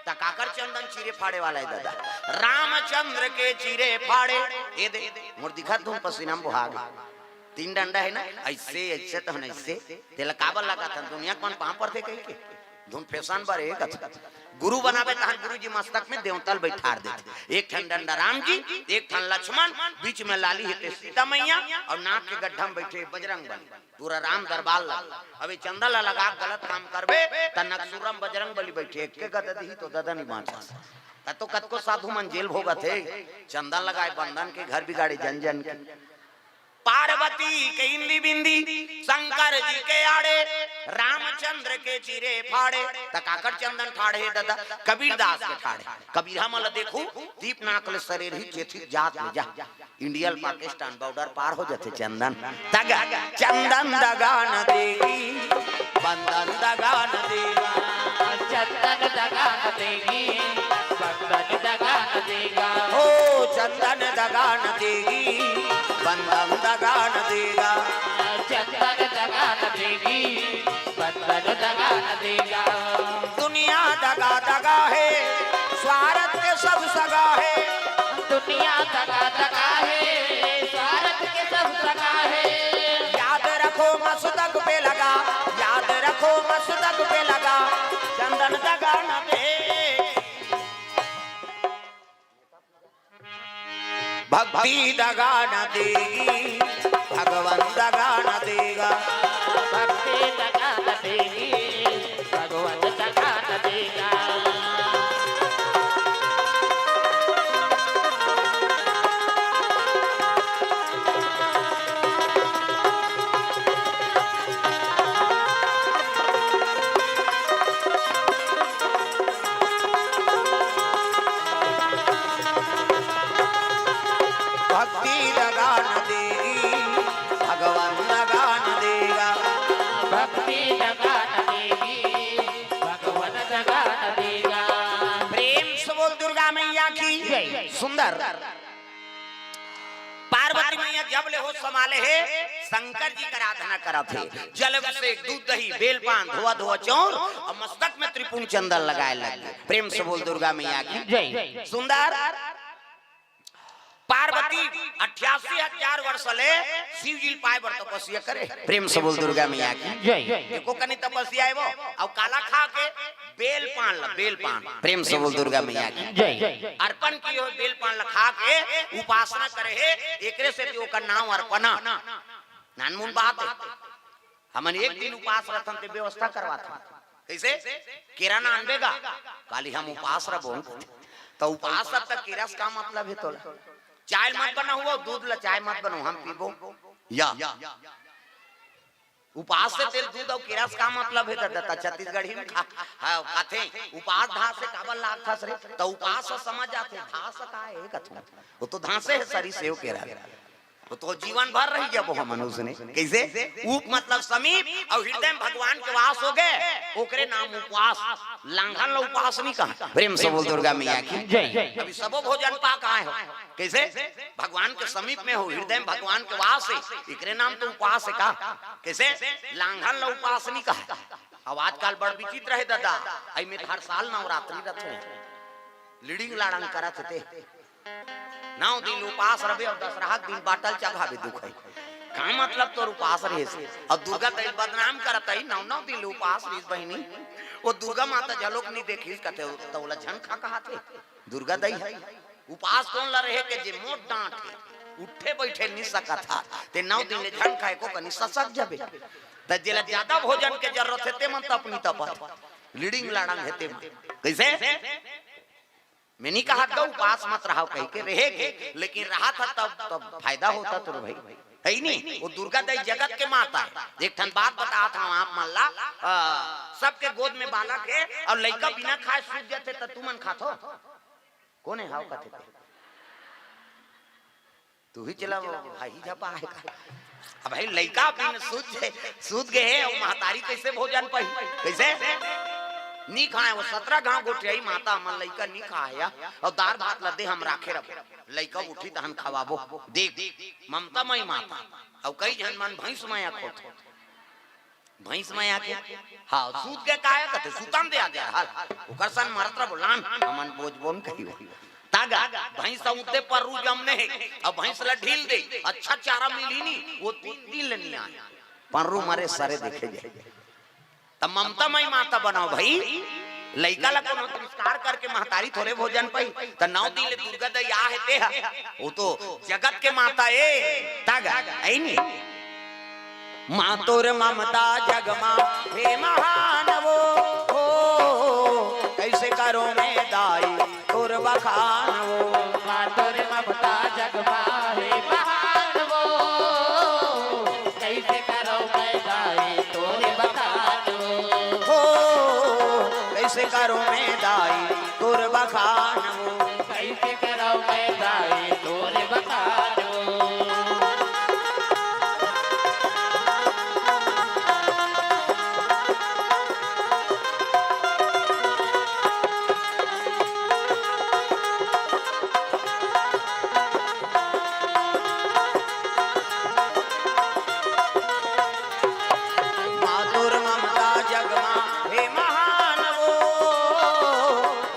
त काकर चंदन चीरे फाड़े वाला हे ददा? रामचंद्र के चीरे फाड़े। ए दे, मोर दिखत धुन पसीना म बोहा गे। तीन डंडा हे ना, अइसे, अइसे तहन अइसे, तेला काबर लगाथन? दुनिया के मन पाँव परथे कहिके? धुन फैशन बर हे कथे। गुरु बनाबे तहन गुरु जी मस्तक में देवता ल बइठार देथे। एक ठन डंडा राम जी, एक ठन लक्ष्मण, बीच में लाली हे ते सीता मैया, अउ नाक के गड्ढा में बइठे बजरंग बली। पूरा राम दरबार लगे। अब ये चंदा ला लगा के गलत काम करबे, त नकसुरम बजरंग बली बइठे, एक के गदा दिही तो ददा नहीं बाँचस। त तो कतको साधु मन जेल भोगत हे, चंदा लगाए बंदन के, घर बिगाड़े जन जन के। पार्वती के इंदी बिंदी, शंकर जी के आड़े, रामचंद्र के चीरे फाड़े। त काकर चंदन ठाढ़े ददा? कबीर दास के ठाढ़े। कबीर हमन ल देखू, दीप नाक ले सरेर ही चेथी जात ले जा। इंडिया ल पाकिस्तान बॉर्डर पार हो जाथे चंदन। दगा, चंदन दगा न देगी, बंदन दगा न देगा। चंदन दगा न देगी, बंदन दगा न देगा। ओ चंदन दगा न देगी, बंदन दगा न देगा। चंदन दगा न देगी, बंदन दगा न देगा। दुनिया दगा दगा हे, स्वार्थ के सब सगा हे। दुनिया दगा दगा हे, स्वार्थ के सब सगा हे। याद रखो मस्तक पे लगा, याद रखो मस्तक पे लगा, चंदन दगा न दे। भक्ति दगा न देगी, भगवान दगा न देगा। भक्ति दगा न देगी, भगवान दगा न देगा। भक्ति दगा न देगी, भगवान दगा न देगा। भक्ति दगा न देगी, भगवान दगा न देगा। प्रेम से बोल दुर्गा मैया की जय। सुंदर। पार्वती मैया जब ले होश संभाले हे, शंकर जी के आराधना करत हे। जल अभिषेक, दूध दही, बेलपान, धोआ धोआ चौर अउ मस्तक में त्रिपुंड चंदन लगाए लगे। प्रेम से बोल दुर्गा मैया की जय। सुंदर। पार्वती अट्ठासी हजार वर्ष ले शिव जी ल पाए बर तपस्या करे। प्रेम से बोल दुर्गा मैया की जय। एको कनी तपस्या हे वो, अउ काला खा के बेल पान ला, बेल पान। प्रेम से बोल दुर्गा मैया की जय। अर्पण किए हो बेल पान ला खा के उपासना करे हे, एकरे से तो ओकर नाम अर्पणा। नानमुन बात हे। हमन एक दिन उपास रथन ते व्यवस्था करवाथन। कइसे? केरा ना आनबे गा? काली हम उपास रबो। त उपास रह त केरा से का मतलब हे तोला? चाय मत बनाओ, दूध ला चाय मत बनाओ, हम पीबो। या। उपास से तेल दूध अउ केरा से का मतलब हे? त, त छत्तीसगढ़ी में खा, हाँ, कथे, उपास धास से काबर लागथस रे? त उपास से समझ आथे, धास का हे कथू? वो तो धासे हे, सरी सेव केरा। वो तो जीवन भर रही जब वो मनुष्य ने। कइसे? उप मतलब समीप अउ हृदय में भगवान के वास हो गे, ओकरे नाम उपवास। लांघन ला उपास नहीं कहा। प्रेम से बोल दुर्गा मैया की जय। अभी सबो भोजन पा के आए हो। कइसे? भगवान के समीप में हो, हृदय में भगवान के वास हे, एकरे नाम तो उपास हे का? कइसे? लांघन ला उपास नहीं कहा। अब आजकल बड़ विचित्र हे दादा, अई में हर साल नवरात्रि रथे, लिडिंग लाडंग करत हेते। नौ दिन उपास रबे अउ दसरहा के दिन बाटल चघाबे दुखई। का मतलब तोर उपास रहिस? अउ दुर्गा तई बदनाम करत हई, नौ नौ दिन उपास रहिस बहिनी। वो दुर्गा माता झलोक नहीं देखिस कथे, त ओला झन खा कहाथे। दुर्गा दई हे। उपास कोन ला रहे के जे मोट डांट हे, उठे बैठे नहीं सकत हा, ते नौ दिन ले झन खाए को कनी ससक जबे। त जेला ज्यादा भोजन के जरूरत हे, ते मन तपनी तपत, लिडिंग लाडंग हे ते मन। कइसे? मैं नहीं कहा था उपास मत रहा कह के, रहे के, लेकिन रहा था तब, तब फायदा होता तो भाई, हे नहीं? वो दुर्गा दई जगत के माता हे। एक ठन बात बतात हंव आप मन ला, आ, सबके गोद में बालक हे अउ लइका बिना खाए सूत जाथे, त तुमन खाथो? कोन हे हाव कथे ते? तू ही चला भाई झपा हे का? अब भाई लइका बिन सूत, सूत गे हे, अउ महतारी कइसे भोजन पाही? कइसे? नी खाए, वो सतरा गांव गोठियाही माता, हमन लइका नी खाए या, अउ दार भात ला दे, हम राखे रबो। लइका उठी तहन खवाबो। देख, ममता मई माता, अउ कई झन मन भैंस मया खोथे। भैंस मया के, हाँ, सूत गे काय कथे, सुतन दे आ दे, हाल, ओकर सन मरत रबो, लान, हमन बोझबो न कही हो। त आगा, भैंस उते पर्रू जमने हे, अब भैंस ला ढील दे, अच्छा चारा मिली नी, वो तीन दिन ले नी आए। पर्रू मरे सरे देखे जाए। त ममता मई माता बनाओ भाई, लइका ला कोनो संस्कार करके महतारी थोरे भोजन पाई, त नौ दिन ले दुर्गा दई आ हे ते हा, वो तो जगत के माता ए, तागा, ऐ नी? मातुर ममता जग मा हे महान वो, हो, कैसे करो मैं दाई तोर बखान वो। मातुर ममता जग मा हे महान वो, कैसे करो मैं दाई तोर बखान वो। हो, कैसे करो मैं दाई तोर बखान वो। कैसे करो मैं दाई तोर बखान वो। मातुर ममता जग मा हे महान वो,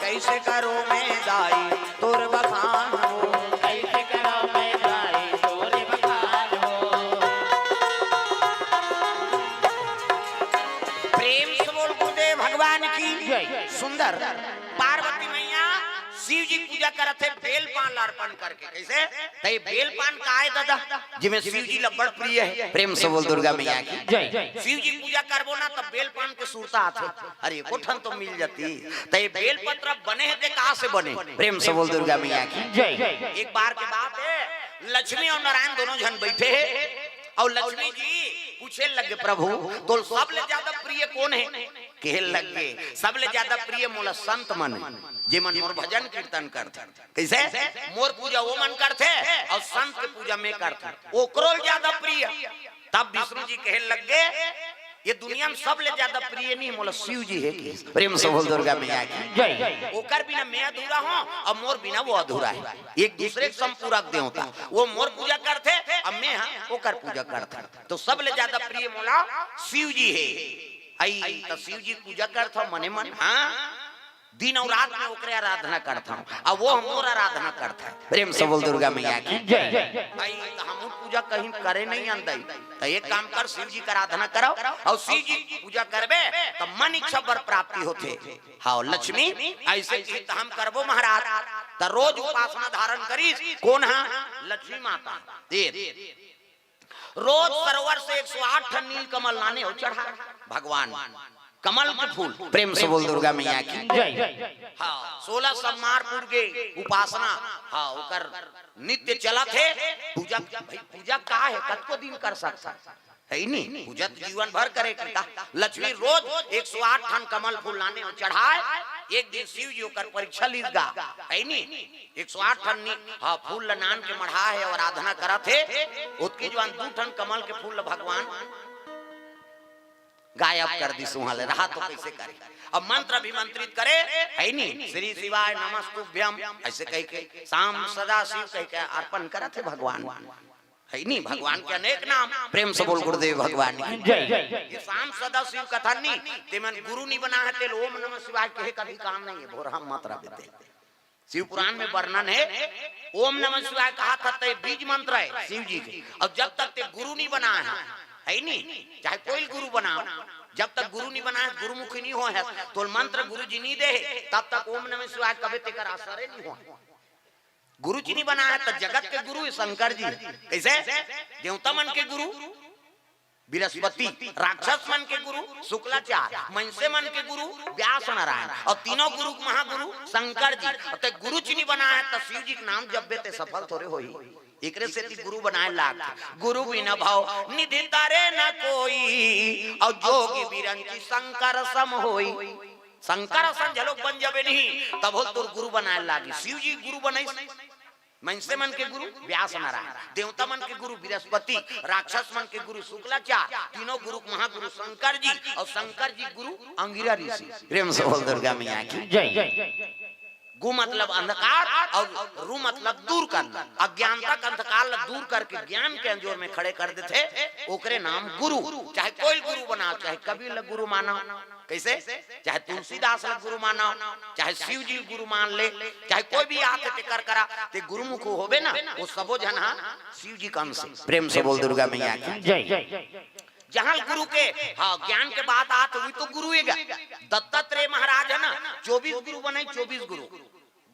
कैसे करो मैं दाई तोर बखान वो। कैसे करो मैं दाई तोर बखान वो। प्रेम से बोल गुरुदेव भगवान की जय। सुंदर पार्वती मैया शिव जी पूजा करत हे बेल पान ला अर्पण करके। कैसे? त ये बेल पान का हे दादा, जिमे शिव जी ला बड़ प्रिय हे। प्रेम से बोल दुर्गा मैया की जय। शिव जी पूजा करबो ना त बेल पान के सुरता आथे। अरे एको ठन तो मिल जाती। त ये बेल पत्र बने हे ते कहाँ से बने? प्रेम से बोल दुर्गा मैया की जय। एक बार के बात हे, लक्ष्मी और नारायण दोनों झन बैठे हे और लक्ष्मी जी पूछे लगे, प्रभु तोर सबले ज्यादा प्रिय कोन हे? कहे लगे सबले ज्यादा प्रिय मोला संत मन हे, जे मन मोर भजन कीर्तन करथे। कैसे? मोर पूजा वो मन करथे और संत के पूजा मैं करथों, ओकरो ले ज्यादा प्रिय। तब विष्णु जी कहे लगे, ये दुनिया में सबले ज्यादा प्रिय नहीं मोला शिव जी हे कि। प्रेम से बोल दुर्गा मैया की जय। ओकर बिना मैं अधूरा हूँ और मोर बिना वो अधूरा हे। एक दूसरे के संपूरक देवता, वो मोर पूजा करथे और मैं हाँ ओकर पूजा करथों। तो सबले ज्यादा प्रिय मोला शिव जी हे। आई त शिव जी पूजा करथों मने मन, हाँ, दिन और रात में ओकरे आराधना करथों, अब वो मोर आराधना करथे। प्रेम से बोल दुर्गा मैया की जय। भाई, त हमहू पूजा कहीं करे नहीं अंदई, त एक काम कर, शिव जी के आराधना करो और शिव जी पूजा करबे त मन इच्छा वर प्राप्ति होथे। हाँ लक्ष्मी, ऐसे की त हम करबो महाराज। त रोज उपासना धारण करिस। कोन हा? लक्ष्मी माता। ये रोज सरोवर से एक सौ आठ ठन नील कमल लाने अउ चढ़ा भगवान कमल के फूल। प्रेम से बोल दुर्गा मैया की जय। हाँ, सोलह सोमवार पुर के उपासना, हाँ, ओकर नित्य चलत हे। पूजा, भाई, पूजा का हे, कतको दिन कर सकत हे नी? पूजा त जीवन भर करे के का। लक्ष्मी रोज एक सौ आठ ठन कमल फूल लाने अउ चढ़ाए। एक दिन शिव जी ओकर परीक्षा लीस गा, हे नी? एक सौ आठ ठन नी, हाँ, फूल ल लान के मढ़ा हे अउ आराधना करत हे। ओतकी जुवान दू ठन कमल के फूल ल भगवान गायब कर दिस। उहाँ ले रहा तो कैसे करे? अब मंत्र अभिमंत्रित करे, हे नी? श्री शिवाय नमस्तुभ्यम, ऐसे कह के, शाम सदा शिव कह के अर्पण करत हे भगवान। हे नी? भगवान के अनेक नाम। प्रेम से बोल गुरुदेव भगवान की जय। ये शाम सदा शिव कथा नी, तेमन गुरु नी बना हे, तेल ओम नमः शिवाय कहे का भी काम नहीं हे, भोरहा मत रह देते। शिव पुराण में वर्णन हे, ओम नमः शिवाय कहा था, ते बीज मंत्र हे शिव जी के। अब जब तक ते गुरु नी बना हे, हे नी, चाहे कोई गुरु बना, जब तक गुरु नी बना हे, गुरुमुखी नी हो हे, तो मंत्र गुरु जी नी दे हे, तब तक ओम नमः शिवाय कबे तेकर असर नी हो। गुरु जी नी बना हे, त जगत के गुरु हे शंकर जी। कैसे? देवता मन के गुरु बृहस्पति, राक्षस मन के गुरु शुक्लाचार्य, मनसे मन के गुरु व्यास नारायण, अउ तीनों गुरु के महागुरु शंकर जी। अउ ते गुरु जी नी बना हे, त शिव जी के नाम जब्बे ते सफल थोरे होही। एकरे सेती गुरु बनाए लाग, गुरु बिन भव निधि तरे न कोई, अउ जोगी बिरंची शंकर सम होई। शंकर असन झलोक बन जबे नहीं, तब होल तोर गुरु बनाए लागी। शिव जी गुरु बनाइस, मनसे मन के गुरु व्यास नारायण, देवता मन के गुरु बृहस्पति, राक्षस मन के गुरु शुक्लाचार्य, तीनों गुरु महागुरु शंकर जी, अउ शंकर जी गुरु अंगिरा ऋषि। प्रेम से बोल दुर्गा मैया की जय। गु मतलब अंधकार और रु मतलब दूर करना। अज्ञानता के अंधकार ला दूर करके ज्ञान के अंजोर में खड़े कर देथे, ओकरे नाम गुरु। चाहे कोई गुरु बनाओ, चाहे कबीर ला गुरु मानो, कैसे, चाहे तुलसीदास ला गुरु मानो, चाहे शिव जी गुरु मान ले, चाहे कोई भी आके तेकर करा, ते गुरुमुख होबे ना, वो सबो झन हा शिव जी के अंश हे। प्रेम से बोल दुर्गा मैया की। जय। जहाँ गुरु के, हाँ, ज्ञान के बात आत हुई तो गुरु ही गा। दत्तात्रेय महाराज है ना, चौबीस गुरु बनाई, चौबीस गुरु।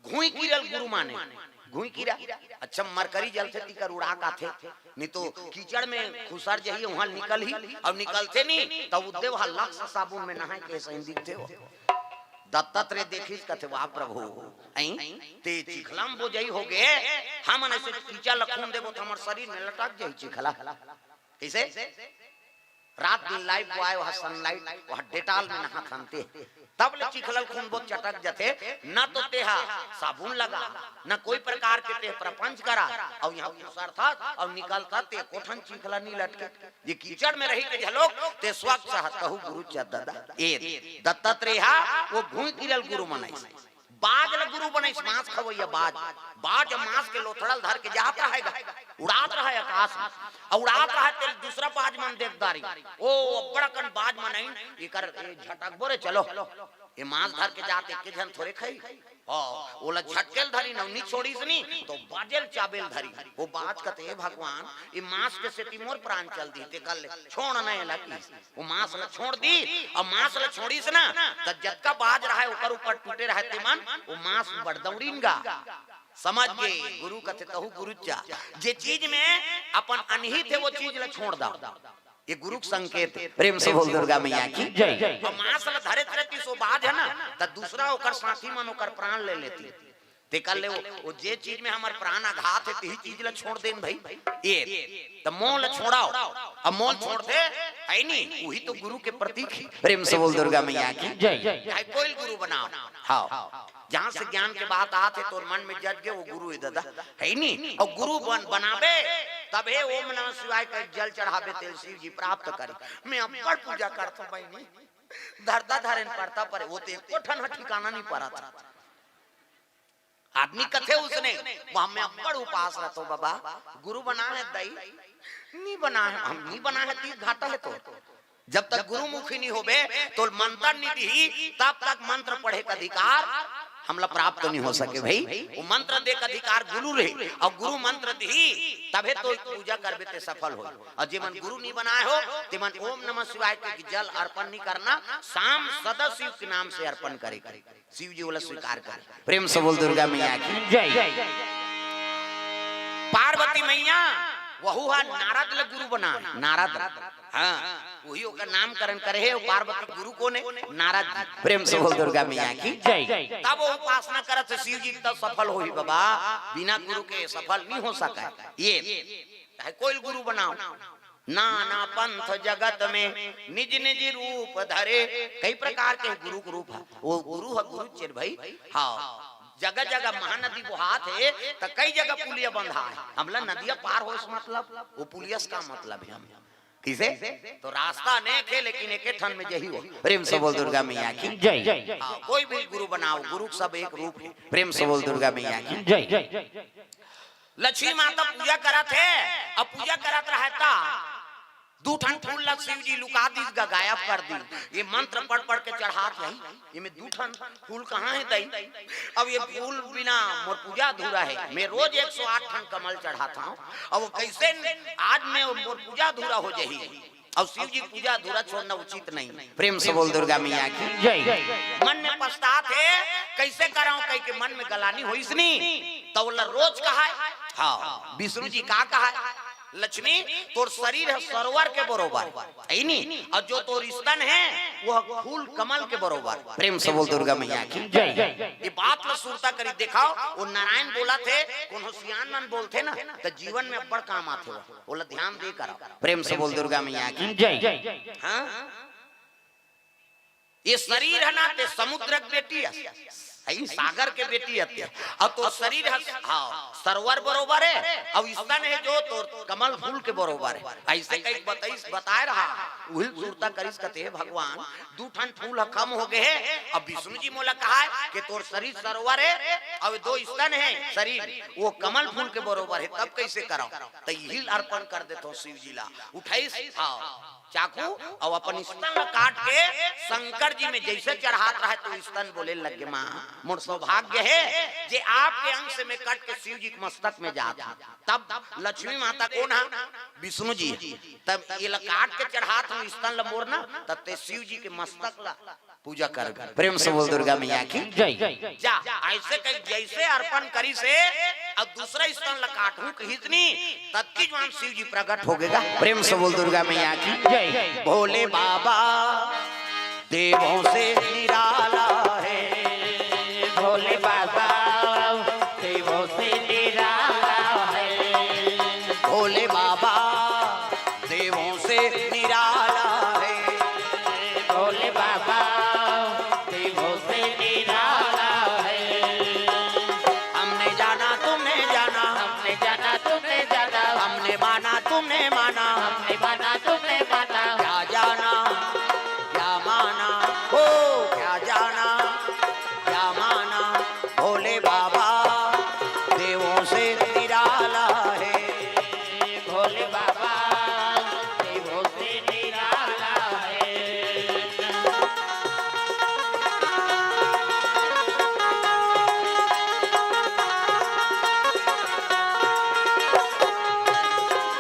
घुई किरल गुरु माने, घुई किरा। अच्छा, मरकरी जलथे तिकर उड़ाक आथे, नहीं तो कीचड़ में खुसर जही, वहां निकल ही, और निकलथे नहीं, तब उद्देव हा लक्स साबुन में नहाए के सही दिखथे हो। दत्तात्रेय देखिस, कथे, "वाह प्रभु, ऐं, ते चिखला में बोजई हो गे, हमन ऐसे कीचड़ ल खून देबो त हमर शरीर में लटक जाही चिखला।" कैसे? रात दिन लाइफ बॉय, वह सनलाइट, वह डेटाल में नहात हन ते। तब ले चिखला ल खून बहुत चटक जथे, न तो तेहा साबुन लगा, न कोई प्रकार के ते प्रपंच करा, और यहाँ घुसरथस और निकलथस ते एको ठन चिखला नहीं लटके। जे कीचड़ में रही के झलोक ते स्वच्छ हस, तहु गुरु चद्ददा। ए दत्तात्रेय हा वो घुई किरल गुरु मनइस। बाज ल गुरु बनइस, मांस खवइया बाज। बाज मांस के लोथड़ा ल धर के जात रहय गा, उड़ात रहय आकाश में। अउ उड़ात रहय तेला दूसरा बाज मन देख डारिन। ओ, अब्बड़ अकन बाज मन आइन, एकर ए झटकबो रे, चलो। ए मांस धर के जात एके झन थोरे खाही। हाँ, ओला झटके ल धरिन अउ नी छोड़िस नी, तो बाजे ल चाबे ल धरिन। ओ बाज कथे, "हे भगवान, ए मांस के सेती मोर प्राण चल दिही, तेकर ले छोड़ न एला," किहिस। वो मांस ल छोड़ दी, अउ मांस ल छोड़िस ना, त जतका बाज रहय, ओकर ऊपर टूटे रहय ते मन, वो मांस बड़ दौड़िन गा। समझ गे, गुरु कथे तहु गुरु चा। जे चीज में अपन अनहित हे, वो चीज ल छोड़ दा। ये गुरु के संकेत। प्रेम से बोल दुर्गा मैया की जय। अउ मांस ल धरे रहतिस वो बाज है ना, त दूसरा ओकर साथी मन ओकर प्राण ले लेतिस। तेकर ले वो, वो जे चीज में हमर प्राण आघात हे, तेही चीज ल छोड़ देन भाई। ए, त मोल छोड़ाओ, अब मोल छोड़थे, है नी, वही तो गुरु के प्रतीक हे। प्रेम से बोल दुर्गा मैया की जय। चाहे कोई गुरु बनाओ, हाँ, जहाँ से ज्ञान के बात आत हे, तोर मन में जग गे, वो गुरु हे दादा, है नी। अउ गुरु बन, बनाबे, तभे ओम नमः शिवाय का जल चढ़ाबे, तेला शिव जी प्राप्त करे। मैं अब्बड़ पूजा करथों बहिनी, धरता धरेन परता परे, वो तो एको ठन ह ठिकाना नहीं परत। आदमी कथे उसने, "वो हमें अब्बड़ उपास रहतो बाबा, गुरु बना है दई, नी बना है, हम नी बना है, तीस घाटा है तो।" जब तक गुरुमुखी नी होबे, तो मंत्र नी दिही, तब तक मंत्र पढ़े का अधिकार हमला प्राप्त नी हो सके भाई। वो मंत्र दे का अधिकार गुरु रहे, अउ गुरु मंत्र दिही, तभे तो पूजा करबे ते सफल हो। अउ जेमन गुरु नी बनाए हो, तेमन ओम नमः शिवाय के जल अर्पण नी करना, शाम सदा शिव के नाम से अर्पण करे, करे। शिव जी ओला स्वीकार करे। प्रेम से बोल दुर्गा मैया की जय। पार्वती मैया, वहू हा नारद ल गुरु बना, नारद। हाँ, वही ओकर नामकरण करे हे, वो पार्वती गुरु कोन हे? नारद जी। प्रेम से बोल दुर्गा मैया की जय। तब वो उपासना करत हे शिव जी, तब सफल होही बाबा, बिना गुरु के सफल नहीं हो सका। ये चाहे कोई गुरु बनाओ, नाना पंथ जगत में निज निज रूप धरे। कई प्रकार के गुरु के रूप हे। वो गुरु हे गुरु चेर भाई। हाँ, जगह जगह महानदी बोहात हे, त कई जगह पुलिया बंधा हे। हमला नदिया पार होए से मतलब, वो पुलिया से का मतलब हे हम? किसे? तो रास्ता अनेक हे, लेकिन एके ठन में जही हो। प्रेम से बोल दुर्गा मैया की जय। हाँ, कोई भी गुरु बनाओ, गुरु के सब एक रूप हे। प्रेम से बोल दुर्गा मैया की जय। लक्ष्मी माता पूजा करत हे, अब पूजा करत रहय त दू ठन फूल ला शिव जी लुका दीस गा, गायब कर दीस। ये मंत्र पढ़ पढ़ के चढ़ात हे, ये में दू ठन फूल कहाँ हे दई? अब ये फूल बिना मोर पूजा अधूरा हे। मैं रोज एक सौ आठ ठन कमल चढ़ात हूँ, अब वो कैसे आज मैं मोर पूजा अधूरा हो जाही? अब शिव जी पूजा अधूरा छोड़ना उचित नहीं। प्रेम से बोल दुर्गा मैया की जय। मन में पछतात हे, कैसे कराऊं कह के मन में गलानी होइस नी, त ओला रोज कहाय। हाँ, विष्णु जी का कहाय? लक्ष्मी, तोर शरीर हे सरोवर के बरोबर, हे नी? अउ जो तोर स्तन हे, वो फूल कमल के बरोबर। प्रेम से बोल दुर्गा मैया की जय। ये बात ला सुरता करी देखाओ, वो नारायण बोलत हे, कोनो सियान मन बोलथे ना, त जीवन में अब्बड़ काम आथे वो। ओला ध्यान दे करा। प्रेम से बोल दुर्गा मैया की जय। हाँ, ये शरीर हे ना, ते समुद्र के बेटी हे। अई सागर के बेटी अते। अउ तोर शरीर ह, हाँ, सरोवर बरोबर हे, अउ स्तन हे जो तोर कमल फूल के बरोबर हे। अइसे कहिके बताइस, बताए रहा, उहिल सुरता करिस कथे, "हे भगवान, दू ठन फूल ह कम हो गे हे, अब विष्णु जी मोला कहा हे कि तोर शरीर सरोवर हे, अउ दो स्तन हे शरीर, वो कमल फूल के बरोबर हे, तब कइसे करंव?" त इहिल अर्पण कर देथंव शिव जी ला। उठाइस, हाँ, चाकू अउ अपन स्तन ल काट के शंकर जी में जइसे चढ़ात रहय, त स्तन बोले लग गे, "माँ, मोर सौभाग्य हे जे आपके अंश में कट के शिव जी के मस्तक में जात हे।" तब लक्ष्मी माता कोन हा? विष्णु जी। "तब ये ल काट के चढ़ात हंव स्तन ल मोर ना, तब ते शिव जी के मस्तक ला पूजा कर।" प्रेम से बोल दुर्गा मैया की जय। जा, अइसे कहिके जइसे अर्पण करिस हे, अब दूसरा स्तन ल काटहूं कहिस नी, ततकी जुवार शिव जी प्रगट हो गे गा। प्रेम से बोल दुर्गा मैया की जय। भोले बाबा देवों से निराला है, भोले बाबा देवों से निराला है, भोले बाबा देवों से निराला है, भोले बाबा देवों से निराला है। हमने जाना, तुमने जाना, हमने जाना, तुमने जाना, हमने माना, तुमने माना, हमने माना, तुमने माना। क्या जाना, क्या माना, हो, क्या जाना, क्या माना, भोले बाबा देवों से निराला है। भोले बाबा देवों से निराला है।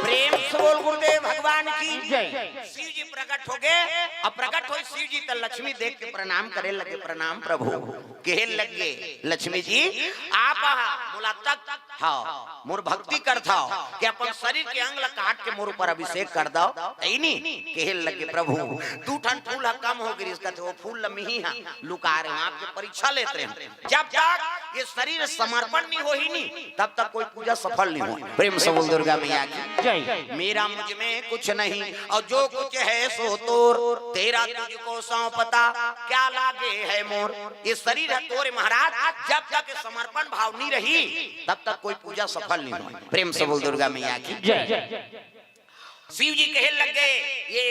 प्रेम से बोल गुरुदेव भगवान की जय। शिव जी प्रकट हो गे। अब प्रकट होय शिव जी त लक्ष्मी देख के प्रणाम करे लगे, "प्रणाम प्रभु।" कहे लगे, "लक्ष्मी जी, आप हा मोला तक, हाँ, मोर भक्ति करथव कि अपन शरीर के अंग ला काट के मोर ऊपर अभिषेक कर दव।" तइनी कहे लगे, "प्रभु, दू ठन फूल ह कम हो गिरिस," कथे, "वो फूल ल मिही हा लुका रहे हंव, आपके परीक्षा लेत रहे हंव।" जब तक ये शरीर समर्पण नहीं होही नी, तब तक कोई पूजा सफल नहीं होही। प्रेम से बोल दुर्गा मैया की जय। मेरा मुझ में कुछ नहीं और जो कुछ है सो तोर, तेरा तुझको सौंपता क्या लागे है मोर। ये शरीर है तोरे महाराज, जब तक ये समर्पण भाव नहीं रही, तब तक कोई पूजा सफल नहीं होही। प्रेम से बोल दुर्गा मैया की जय। शिव जी कहे लगे, "ये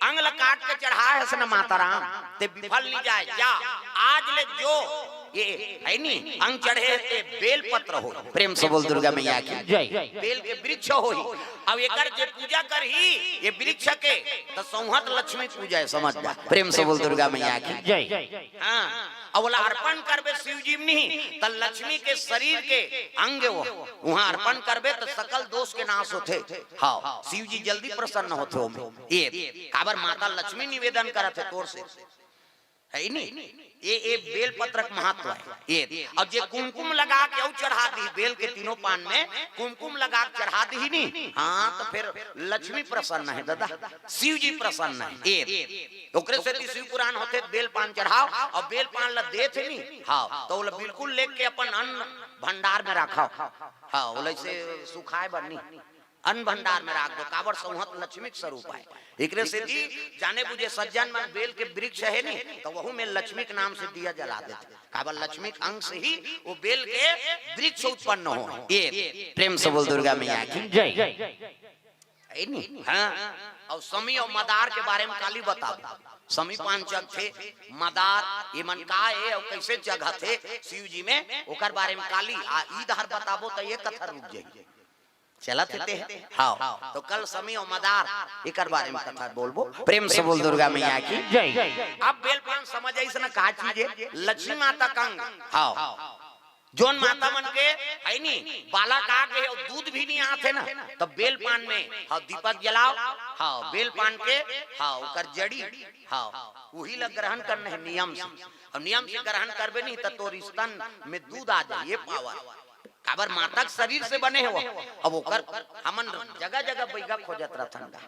अंग ल काट के चढ़ाय हस न माता राम, ते विफल नहीं जाय, जा, आज ले जो ये है नी अंग चढ़े हे ते बेल पत्र हो।" प्रेम से बोल दुर्गा मैया की जय। बेल के वृक्ष होही, अब एकर जे पूजा करही ये वृक्ष के, त सौंहत लक्ष्मी पूजा हे, समझ जा। प्रेम से बोल दुर्गा मैया की जय। हाँ, अब ओला अर्पण करबे शिव जी में नहीं, त लक्ष्मी के शरीर के अंग वो, वहां अर्पण करबे त सकल दोष के नाश होथे। हाँ, शिव जी जल्दी प्रसन्न होथे ओमे। ये काबर माता लक्ष्मी निवेदन करत हे तोर से, है नी? ये, ये बेल पत्र के महत्व है। ये, अब जे कुमकुम लगा के अउ चढ़ा दी, बेल के तीनों पान में कुमकुम लगा के चढ़ा दी नी, हाँ, त फिर लक्ष्मी प्रसन्न हे दादा, शिव जी प्रसन्न हे। ये, ओकरे सेती शिव पुराण होथे, बेल पान चढ़ाव, अउ बेल पान ल देथे नी, हाँ, त ओला बिल्कुल लेके अपन अन्न भंडार में राखव। हाँ, ओला अइसे सुखाय बर नहीं, अन्न भंडार में राख दो, काबर सौंहत लक्ष्मी के स्वरूप आय। एकरे सेती जाने बुझे सज्जन मन बेल के वृक्ष हे नी, त वहू में लक्ष्मी के नाम से दिया जला देथे, काबर लक्ष्मी के अंग से ही वो बेल के वृक्ष उत्पन्न हो। ये प्रेम से बोल दुर्गा मैया की जय। है नी? हाँ। अउ समी अउ मदार के बारे में काली बताबो। समी पान चघथे, मदार, ये मन का हे अउ कइसे चघथे शिव जी में, ओकर बारे में काली आ ई डहर बताबो त ये कथा रुक जाही। चलत हे ते? हाँ। त कल समी अउ मदार एकर बारे में कथा बोलबो। प्रेम से बोल दुर्गा मैया की जय। अब बेल पान समझ आइस न का चीज हे? लक्ष्मी माता के अंग। हाँ। जोन माता मन के है नी, बालक आ गे अउ दूध भी नहीं आत हे ना, त बेल पान में, हाँ, दीपक जलाव, हाँ, बेल पान के, हाँ, ओकर जड़ी, हाँ, उही ला ग्रहण करना हे नियम से। अउ नियम से ग्रहण करबे नहीं त तोर स्तन में दूध आ जाही, ये पावर। काबर माता के शरीर से बने हे वो। अब ओकर हमन जगह जगह बइगा खोजत रथन गा।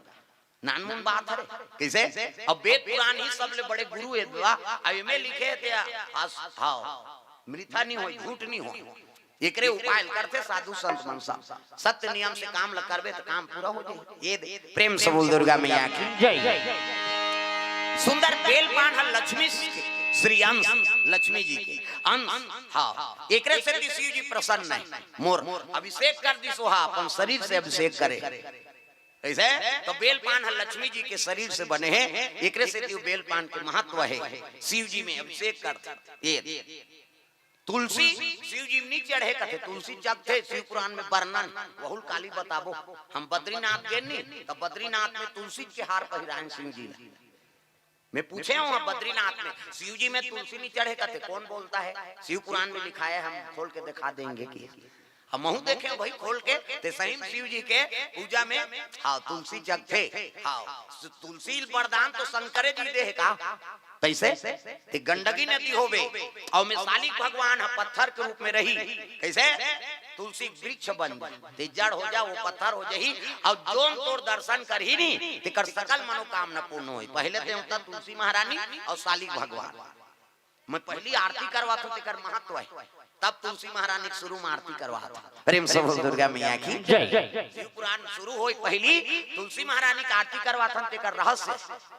नानमुन बात हरे। कइसे? अब वेद पुराण ही सबले बड़े गुरु हे बा। अब एमे लिखे हे ते अस-, हाँ, मिथ्या नहीं होय, झूठ नहीं होय। एकरे उपाय करथे साधु संत मन सब। सत्य नियम से काम ल करबे त काम पूरा हो जाही। ये दे, प्रेम से बोल दुर्गा मैया की जय। सुंदर बेल पान ह लक्ष्मी के श्री अंश, लक्ष्मी जी के अंश। हाँ, एकरे सेती शिव जी प्रसन्न हे। मोर अभिषेक कर दिस, ओहा अपन शरीर से अभिषेक करे। कइसे? तो बेल पान ह लक्ष्मी जी के शरीर से बने हे, एकरे सेती वो बेल पान के महत्व हे। शिव जी में अभिषेक करथे। ये तुलसी शिव जी में नहीं चढ़े कथे, तुलसी चघथे। शिव पुराण में वर्णन, वहुल काली बताबो। हम बद्रीनाथ गेन नी, तो बद्रीनाथ में तुलसी के हार पहिरायन शिव जी ला। मैं पूछे हूँ, बद्रीनाथ में शिव जी में तुलसी नहीं चढ़े कथे, कौन बोलता है? शिव पुराण में लिखा है, हम खोल के दिखा देंगे कि हम महू देखे हूँ भाई खोल के। ते सही में शिव जी के पूजा में, हाँ, तुलसी चघथे। हाँ, तुलसी वरदान तो शंकरे जी दे हे का? कइसे? ते गंडकी नदी होवे, अउ में शालिक भगवान ह पत्थर के रूप में रही। कइसे? तुलसी वृक्ष बन जाही, ते जड़ हो जा, वो पत्थर हो जाही, अउ जोन तोर दर्शन करही नी, तेकर सकल मनोकामना पूर्ण होही। पहले देवता तुलसी महारानी अउ शालिक भगवान। मैं पहली आरती करवात हूँ, तेकर महत्व हे। तब तुलसी महारानी के शुरू में आरती करवात हूँ। प्रेम से बोल दुर्गा मैया की जय। शिव पुराण शुरू होई, पहली तुलसी महारानी के आरती करवात हन, तेकर रहस्य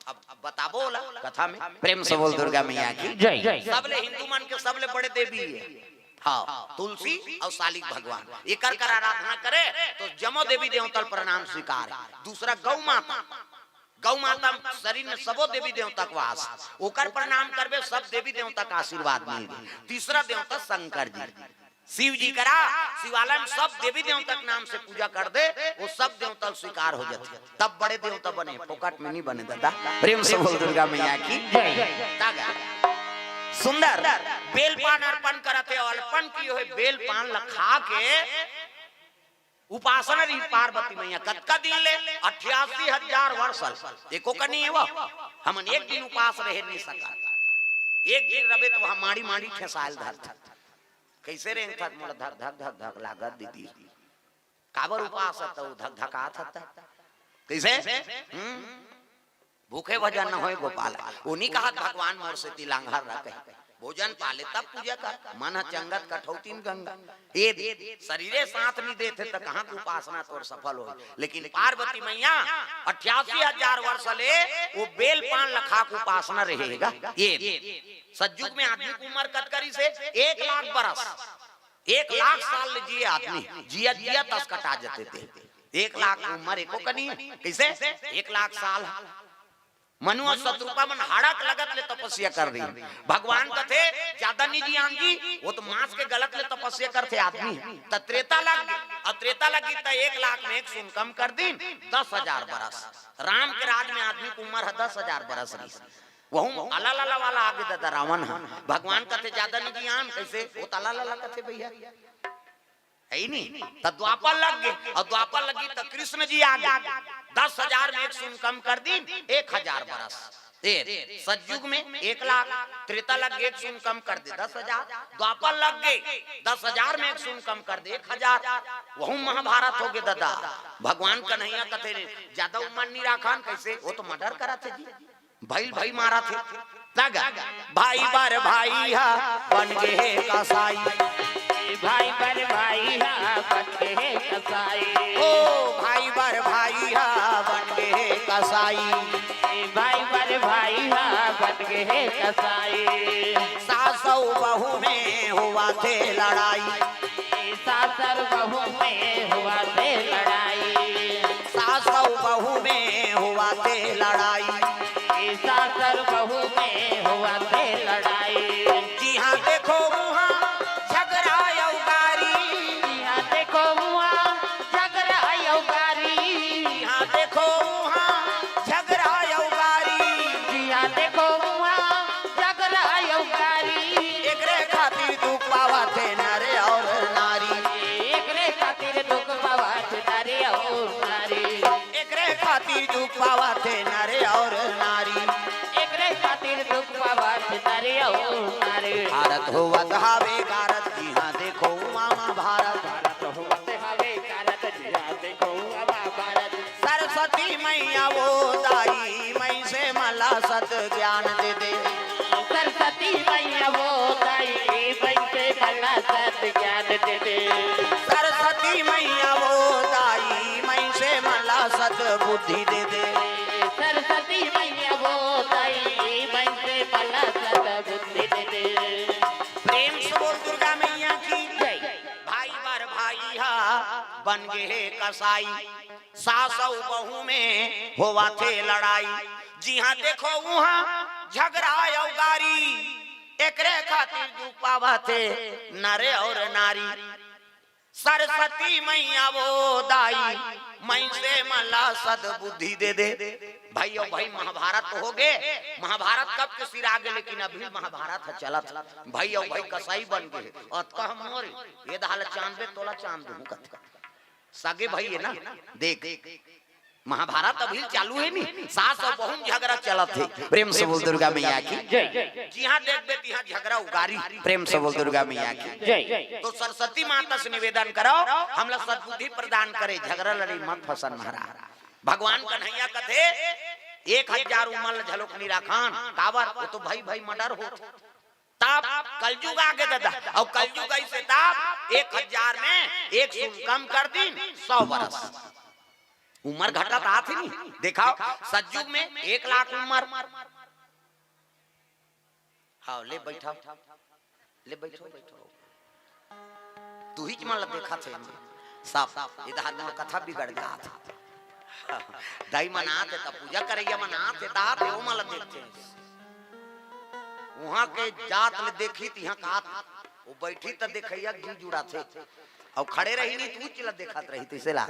अब बताबो ओला कथा में। प्रेम से बोल दुर्गा मैया की जय। सबले हिंदू मन के सबले बड़े देवी हे, हाँ, तुलसी अउ शालिक भगवान। एकर कर आराधना करे तो जमो देवी देवता ल प्रणाम स्वीकार हे। दूसरा गौ माता, गौ माता शरीर में सबो देवी देवता के वास, ओकर प्रणाम करबे, सब देवी देवता का आशीर्वाद मिलही। तीसरा देवता शंकर जी, शिव जी करा शिवालय में सब देवी देवता के नाम से पूजा कर दे, वो सब देवता स्वीकार हो जाथे, तब बड़े देवता बने, फोकट में नहीं बने दादा। प्रेम से बोल दुर्गा मैया की जय। तागा सुंदर बेल पान अर्पण करत हे, अर्पण किए हुए बेल पान ला खा के उपासना रही पार्वती मैया। कतका दिन ले? अट्ठासी हजार वर्ष ले। एको कनी हे वो, हमन एक दिन उपास रहे नहीं सकत। एक दिन रबे तो वहाँ माड़ी माड़ी ठेसायल धरथे। कइसे रेंगथस? मोला धक धक धक धक लागत दीदी। काबर उपास हस त? धक धकात हस त। कइसे? हम्म? भूखे भजन न होय गोपाल। ओ नी कहत भगवान मोर सेती लांघर रखे। भोजन पाले तब पूजा कर। मन ह चंगत कठौती म गंगा। ए दे, शरीरे साथ नी देथे त कहाँ के उपासना तोर सफल होय? लेकिन पार्वती मैया अट्ठासी हजार वर्ष ले वो बेल पान ल खा के उपासना रहेगा। ए दे, सतयुग में आदमी के उम्र कतका रिहिसे? एक लाख बरस। एक लाख साल ले जिए आदमी, जिया जिया तस कटा जाथे ते। एक लाख उम्र एको कनी हे। कइसे? एक लाख साल। मनु अउ शतरूपा मन हाड़ा के लगत ले तपस्या कर रही। भगवान कथे, "ज्यादा नी जियान जी, वो तो मांस के गलत ले तपस्या करथे आदमी।" त त्रेता लग गे, अउ त्रेता लगी त एक लाख में एक सुन कम कर दीन, दस हजार बरस। राम के राज में आदमी के उम्र ह दस हजार बरस रहिस। वहू अलालाला वाला आगे दादा रावण ह। भगवान कथे, "ज्यादा नी जियान।" कइसे? वो त अलालाला कथे भैया। हे ही नी? त द्वापर लग गे, अउ द्वापर लगी त कृष्ण जी आ गे। दस हजार में एक सुन कम कर दीन, एक हजार बरस। ए, सतयुग में एक लाख, त्रेता लग गे, एक सुन कम कर दे, दस हजार। द्वापर लग गे, दस हजार में एक सुन कम कर दे, एक हजार। वहू महाभारत हो गे दादा। भगवान कन्हैया कथे, "ज्यादा उम्र नी राखन।" कइसे? वो तो murder करत हे जी। भइल भई मारत हे। लगा। भाई बर भाई हा बन गे हे कसाई। भाई बर भाई हा बन गे हे कसाई। ओ भाई बर भाई हा बन गे हे कसाई। भाई बर भाई हा बन गे हे कसाई। सास अउ बहू में होवत हे लड़ाई। सास अउ बहू में होवत हे लड़ाई। सास अउ बहू में होवत हे लड़ाई। सास अउ बहू में होवत हे लड़ाई। जिहाँ देखो उहाँ झगरा अउ गारी। जिहाँ देखो उहाँ झगरा अउ गारी। जिहाँ देखो उहाँ झगरा अउ गारी। जिहाँ देखो उहाँ झगरा अउ गारी। एकरे खातिर दुख पावत हे नर अउ नारी। एकरे खातिर दुख पावत हे नर अउ नारी। एकरे खातिर दुख पावत हे नर अउ नारी। एकरे खातिर दुख पावत हे नर अउ नारी। भारत होवत हावे गारत, जिहाँ देखो उहाँ महाभारत। भारत होवत हावे गारत, जिहाँ देखो उहाँ महाभारत। सरस्वती मैया वो दाई, मइसे मला सत ज्ञान दे दे। सरस्वती मैया वो दाई, मइसे मला सत ज्ञान दे दे। सरस्वती मैया वो दाई, मइसे मला सत बुद्धि दे दे। सरस्वती मैया वो दाई, मइसे मला सत बुद्धि बन गे हे कसाई, सास अउ बहू में होवत हे लड़ाई। जिहाँ देखो उहाँ झगरा अउ गारी, एकरे खातिर दुख पावत हे नर अउ नारी। सरस्वती मैया वो दाई, मइनसे मन ला सद्बुद्धि दे दे। भाई अउ भाई, महाभारत तो हो गे, महाभारत कब के सिरा गे, लेकिन अभी महाभारत ह चलत हे। भाई अउ भाई कसाई बन गे हे। अतका हम मोर, ये दहा ला चांद दे, तोला चांद दूँ कथे। सगे भाई हे ना, देख, महाभारत अभी चालू हे नी, सास अउ बहू में झगरा चलत हे। प्रेम से बोल दुर्गा मैया की। जय। जिहाँ देखबे तिहाँ झगरा अउ गारी। प्रेम से बोल दुर्गा मैया की। जय। तो सरस्वती माता से निवेदन करो, हमला सद्बुद्धि प्रदान करे, झगरा लड़ई मत फंसन महाराज। भगवान कन्हैया कथे, एक हजार उमर ल झलोक नी राखन, काबर? वो तो भाई भाई मर्डर होत। तब कलजुग आगे दादा, अउ कलजुग अइसे तब एक हजार में एक शून्य कम कर दिन, सौ बरस। उमर घटत आत हे नी, देखाव, सतजुग में एक लाख उमर। हाँ, ले बइठा, ले बइठो, बइठो। तुहीच मन ला देखत हे सब, इधर मोर कथा बिगड़ जात हे। दाई मन आत हे त पूजा करइया मन आत हे, त आत हे, ओ मन ला देखथे। उहाँ के जात ले देखही त इहाँ का आत, वो बइठही त देखइया जी जुड़ाथे, अउ खड़े रही नी त ऊँच ला देखत रही, तइसे ला।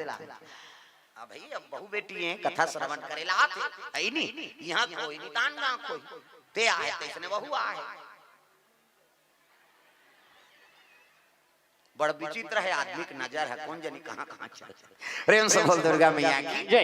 अब भाई, अब बहू बेटी हे, कथा श्रवण करे ला आत हे, हइ नी? इहाँ कोई नी, तान गाँव कोई। ते आहे, तइसने वहू आहे। बड़ विचित्र हे आदमी के नजर हे, कोन जनी कहाँ कहाँ चल। प्रेम से बोल दुर्गा मैया की। जय।